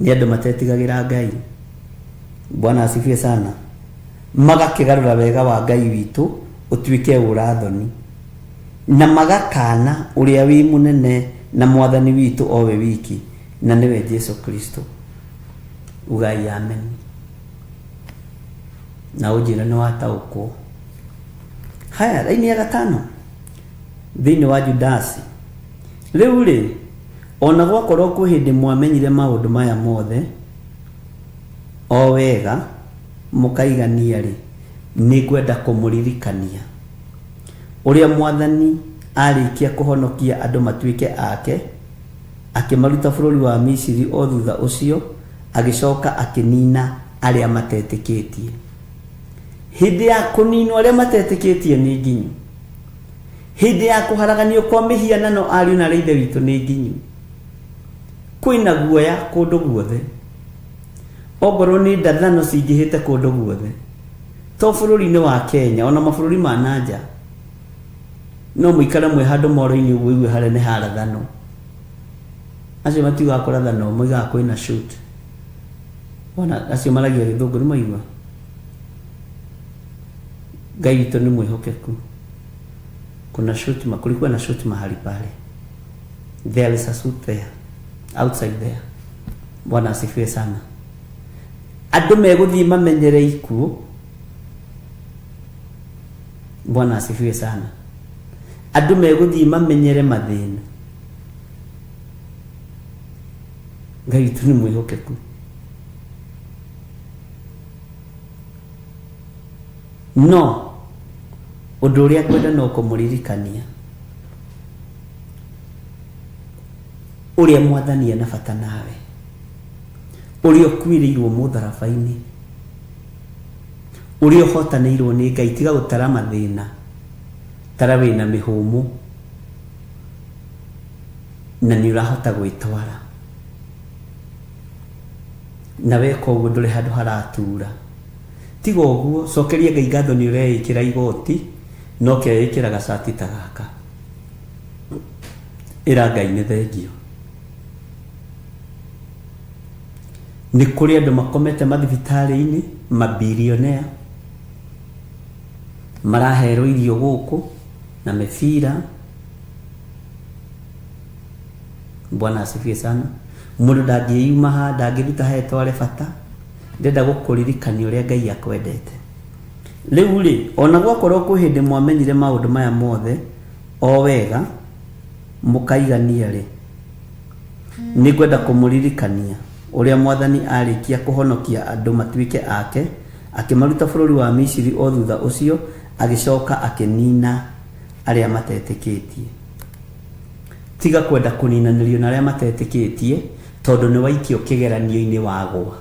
nĩ andũ matetigagĩra Ngai. Bwana asifiwe sana. Magakĩgarũra wega wa Ngai witũ ũtuĩke ũrathoni, na magakana ũrĩa wĩ mũnene na mwathani witũ o we wiki, na nĩwe Jesu Kristo. Ugai amen. Na ũnjĩre nĩ wataũkwo. Haya, raini ya gatano thĩinĩ wa Judasi. Rĩu rĩ, ona gwakorwo kwĩ hĩndĩ mwamenyire maũndũ maya mothe o wega mũkaigania rĩ, nĩ ngwenda kũmũririkania ũrĩa mwathani arĩkia kũhonokia andũ matuĩke ake, akĩmaruta bũrũri wa Misiri, o thutha ũcio agĩcoka akĩnina arĩa matetĩkĩtie. Hĩndĩ ya kũninwo arĩa matetĩkĩtie nĩ nginyu. Hĩndĩ ya kũharaganio kwa mĩhianano ariũ na arĩa ithe witũ nĩ nginyu. Kwĩna guoya kũndũ guothe. Ongorwo nĩ ndathano cingĩhĩte kũndũ guothe, to bũrũri-inĩ wa Kenya, ona mabũrũri ma nanja, no mũikare mwĩ handũ moro-inĩ ũguo ũigue harĩa nĩ harathanwo. Acio matiugaga kũrathanwo, moigaga kwĩna shoot. Ona acio maragia gĩthũngũ nĩ maigua. Ngai witũ nĩ mwĩhokeku. Kuna shoot, kulikuwa na shoot mahali pale. There is a shoot there, outside there. Bwana asifiwe sana. Andũ megũthiĩ mamenyere ikuũ. Bwana asifiwe sana. Andũ megũthiĩ mamenyere mathĩna. Ngai witũ nĩ mwĩhokeku. No ũndũ ũrĩa ngwenda no kũmũririkania ũrĩa mwathani ena bata nawe, ũrĩa ũkuĩrĩirwo mũtharaba-inĩ, ũrĩa ũhotanĩirwo nĩ Ngai. Tiga gũtara mathĩna, tara wĩna mĩhũmũ. Na nĩ ũrahota gwĩtwara. Na weka ũguo ndũrĩ handũ haratura. Tiga ũguo, cokeria Ngai ngatho nĩ ũreĩkĩra igoti na ũkeĩkĩra gacati ta gaka. Ĩra Ngai nĩ thengio. Nĩ kũrĩ andũ makomete mathibitarĩ-inĩ, mabirionea, maraherwo irio gũkũ na mĩbira. Bwana asifiwe sana. Mũndũ ndangĩyuma haha, ndangĩruta haha etware bata. Ndĩrenda gũkũririkania ũrĩa Ngai akwendete. Rĩu rĩ, ona gwakorwo kwĩ hĩndĩ mwamenyire maũndũ maya mothe o wega, mũkaigania-rĩ, nĩngwenda kũmũririkania ũrĩa Mwathani aarĩkia kũhonokia andũ matuĩke ake, akĩmaruta bũrũri wa Misiri o thutha ũcio agĩcoka akĩnina arĩa matetĩkĩtie. Tiga kwenda kũninanĩrio na arĩa matetĩkĩtie, tondũ nĩwaikio kĩgeranio-inĩ wagwa.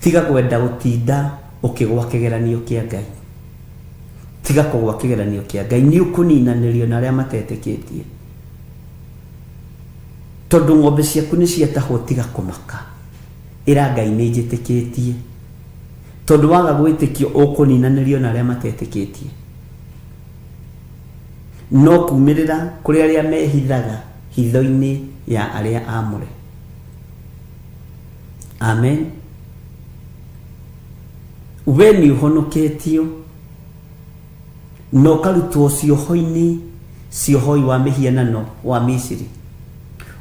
Tiga kwenda gũtinda ũkĩgwa kĩgeranio kĩa Ngai. Tiga kũgwa kĩgeranio kĩa Ngai, nĩ ũkũninanĩrio na arĩa matetĩkĩtie. Tondũ ng'ombe ciaku nĩ ciatahwo tiga kũmaka. Ĩra Ngai nĩ njĩtĩkĩtie. Tondũ waga gwĩtĩkio ũkũninanĩrio na arĩa matetĩkĩtie. No kumĩrĩra kũrĩ arĩa mehithaga hitho-inĩ ya arĩa aamũre. Amen. We nĩ ũhonoketio na ũkarutwo cioho-inĩ cia ũhoi wa mĩhianano wa Misiri,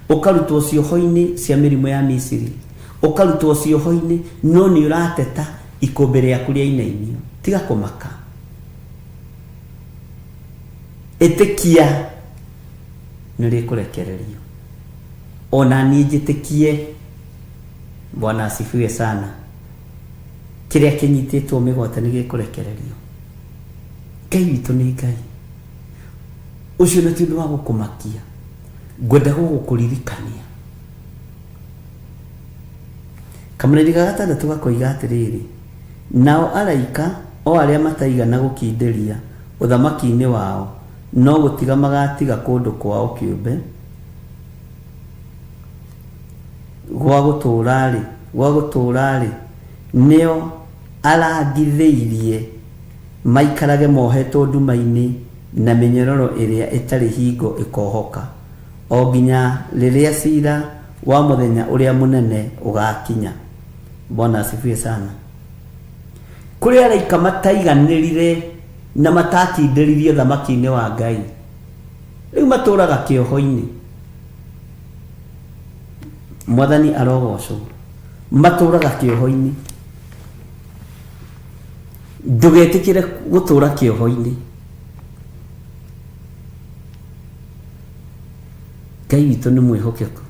ũkarutwo cioho-inĩ cia mĩrimũ ya Misiri, ũkarutwo cioho-inĩ, no nĩ ũrateta ikũmbĩ rĩaku rĩainainio. Tiga kũmaka. Ĩtĩkia nĩ rĩkũrekererio. Ona niĩ njĩtĩkie. Bwana asifiwe sana. Kĩrĩa kĩnyitĩtwo mĩgwate nĩ gĩkũrekererio. Ngai witũ nĩ Ngai. Ũcio na ti ũndũ wa gũkũmakia. Ngwenda gũgũkũririkania. Kamũraini ga gatandatũ gakoiga atĩrĩrĩ, nao araika o arĩa mataigana gũkindĩria ũthamaki-inĩ wao, no gũtiga magatiga kũndũ kwao kĩũmbe gwa gũtũũra-rĩ, gwa gũtũũra-rĩ, nĩo arangithĩirie maikarage mohetwo nduma-inĩ na mĩnyororo ĩrĩa ĩtarĩ hingo ĩkohoka, o nginya rĩrĩa cira wa mũthenya ũrĩa mũnene ũgakinya. Bwana asifiwe sana. Kũrĩ araika mataiganĩrire na matakindĩririe ũthamaki-inĩ wa Ngai. Rĩu matũraga kĩoho-inĩ. Mwathani arogocwo. Matũraga kĩoho-inĩ. Ndũgetĩkĩre gũtũra kĩoho-inĩ. Ngai witũ nĩ mwĩhokeku.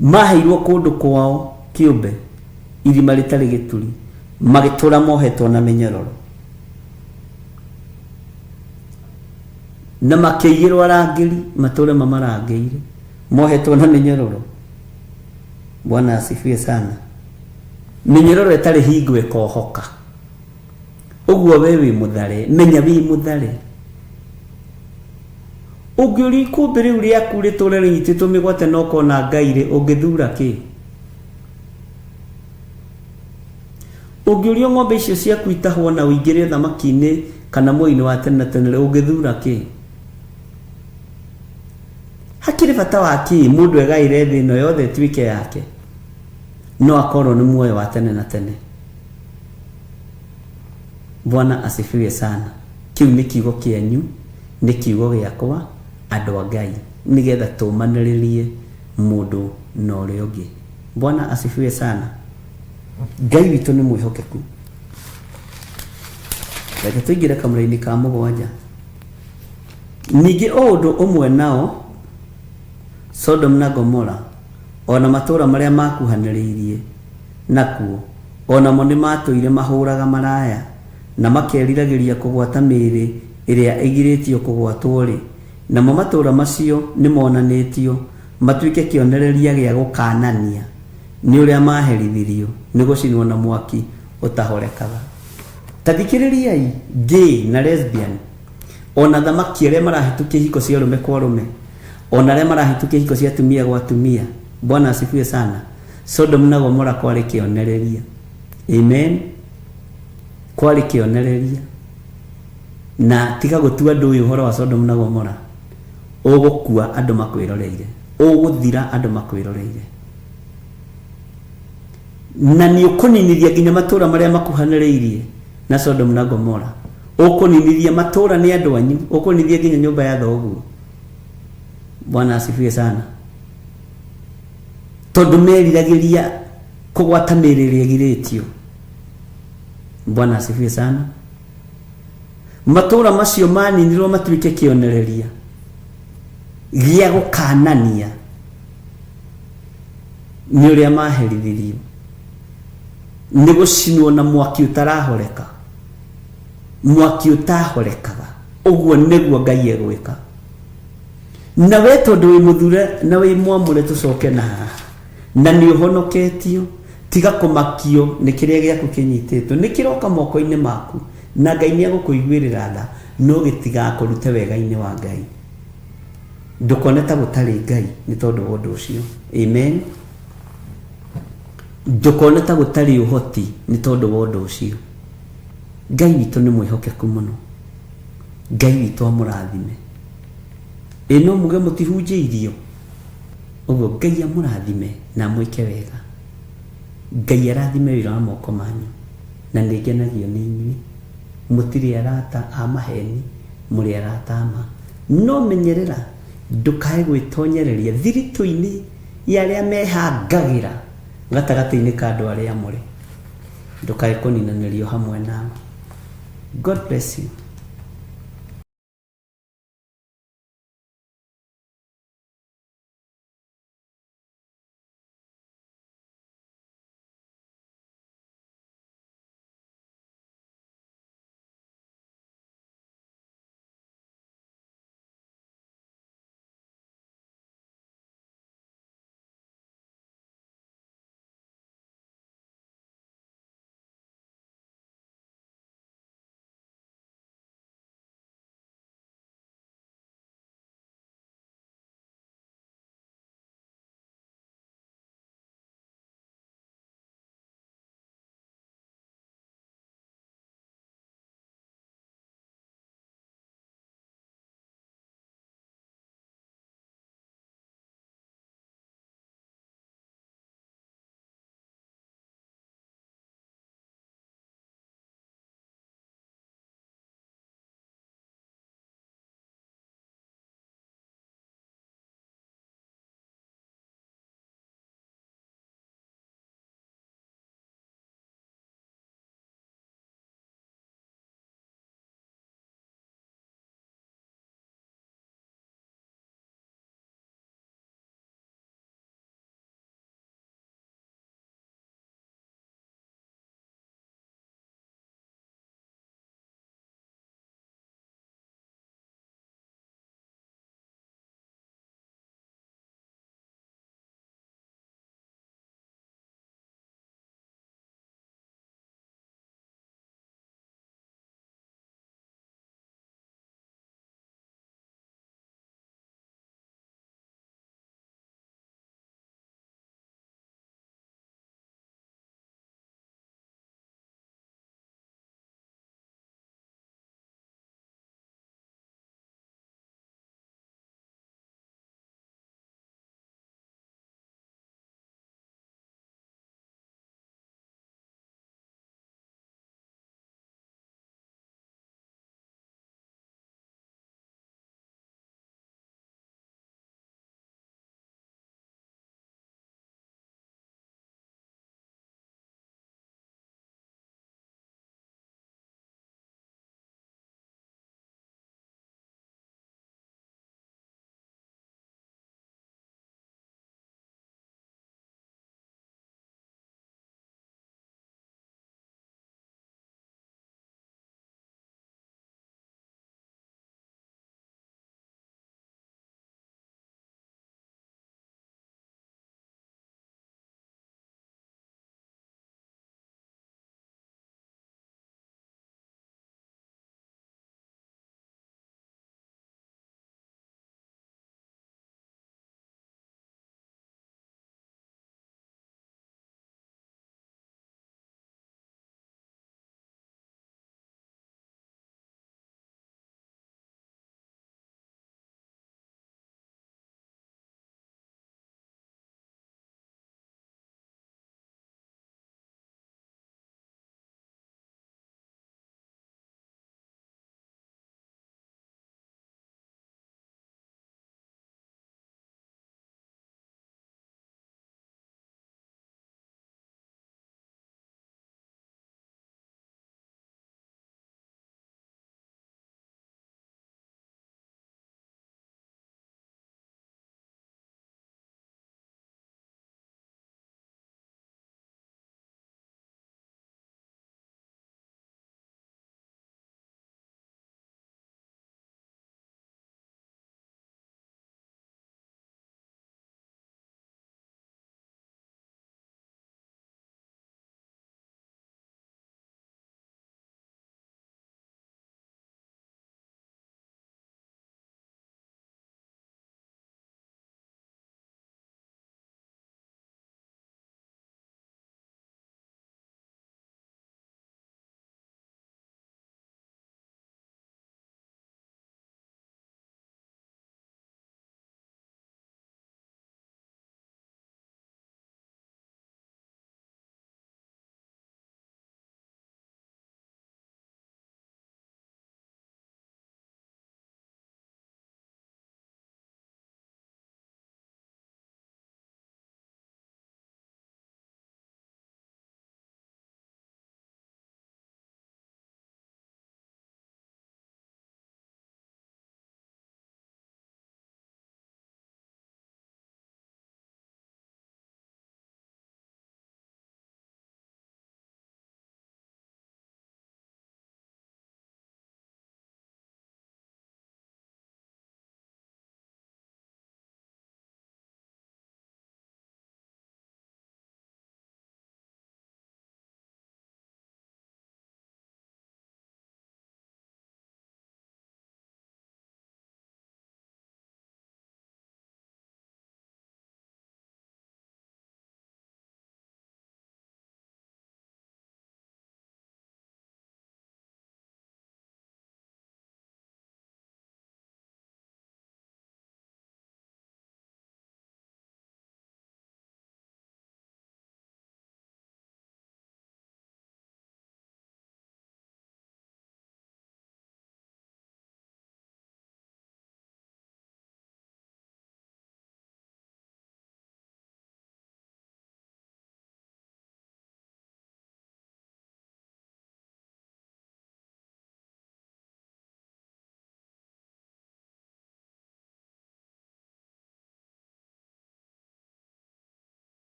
Maheirwo kũndũ kwao kĩũmbe, irima rĩtarĩ gĩturi, magĩtũra mohetwo na mĩnyororo. Na makĩigĩrwo arangĩri matũre mamarangĩire, mohetwo na mĩnyororo. Bwana asifiwe sana. Mĩnyororo ĩtarĩ hingo ĩkohoka. Ũguo we wĩ mũthare, menya wĩ mũthare. Ũngĩũria ikũmbĩ rĩu rĩaku rĩtũre rĩnyitĩtwo mĩgwate na ũkona Ngai rĩ, ũngĩthura kĩ? Ũngĩũrio ng'ombe icio ciaku itahwo na ũingĩre ũthamaki-inĩ kana muoyo-inĩ wa tene na tene rĩ, ũngĩthura kĩ? Hakĩrĩ bata wa kĩ mũndũ egaĩre thĩ ĩno yothe ĩtuĩke yake, no akorwo nĩ muoyo wa tene na tene? Bwana asifiwe sana. Kĩu nĩ kiugo kĩanyu, nĩ kiugo gĩakwa, andũ a Ngai, nĩgetha tũmanĩrĩrie mũndũ na ũrĩa ũngĩ. Bwana asifiwe sana. Ngai witũ nĩ mwĩhokeku. Reke tũingĩre kamũra-inĩ ka mũgwanja. Ningĩ o ũndũ ũmwe nao Sodom na Gomora, o na matũũra marĩa maakuhanĩrĩirie nakuo, o namo nĩmaatũire mahũraga maraya, na makeriragĩria kũgwata mĩĩrĩ ĩrĩa ĩgirĩtio kũgwatwo-rĩ, namo matũũra macio nĩmonanĩtio matuĩke kĩonereria gĩa gũkaanania nĩ ũrĩa maaherithirio nĩ gũcinwo na mwaki ũtahorekaga. Ta thikĩrĩriai, gay na lesbian. Ona athamaki arĩa marahĩtũkia ihiko cia arũme kwa arũme, ona arĩa marahĩtũkia ihiko cia atumia gwa atumia. Bwana asifiwe sana. Sodom na Gomora kwarĩ kĩonereria. Amen. Kwarĩ kĩonereria. Na tiga gũtua ndũĩ ũhoro wa Sodom na Gomora. Ũgũkua andũ makwĩroreire. Ũgũthira andũ makwĩroreire. Na nĩ ũkũninithia nginya matũũra marĩa makuhanĩrĩirie na Sodom na Gomora. Ũkũninithia matũũra nĩ andũ anyu. Ũkũninithia nginya nyũmba ya thoguo. Bwana asifiwe sana. Tondũ meriragĩria kũgwata mĩĩrĩ ĩrĩa ĩgirĩtio. Bwana asifiwe sana. Matũũra macio maninirwo matuĩke kĩonereria gĩa gũkanania nĩ ũrĩa maherithirio nĩ gũcinwo na mwaki ũtarahoreka, mwaki ũtahorekaga. Ũguo nĩguo Ngai egwĩka. Na we tondũ wĩ mũthure na wĩ mwamũre, tũcoke na haha na nĩ ũhonoketio, tiga kũmakio nĩ kĩrĩa gĩaku kĩnyitĩtwo, nĩ kĩroka moko-inĩ maku, na Ngai nĩ egũkũiguĩrĩra tha, no gĩtigakũrute wega-inĩ wa Ngai. Ndũkone ta gũtarĩ Ngai nĩ tondũ wa ũndũ ũcio. Amen. Ndũkone ta gũtarĩ ũhoti nĩ tondũ wa ũndũ ũcio. Ngai witũ nĩ mwĩhokeku mũno. Ngai witũ amũrathime. Ĩ no muge mũtihunjĩirio? Ũguo Ngai amũrathime na amwĩke wega. Ngai arathime wĩra wa moko manyu, na nĩ ngenagio nĩ inyuĩ. Mũtirĩ arata a maheni, mũrĩ arata a ma. No menyerera ndũkae gwĩtonyereria thiritũ-inĩ ya arĩa mehangagĩra gatagatĩ-inĩ ka andũ arĩa amũre. Ndũkae kũninanĩrio hamwe nao. God bless you.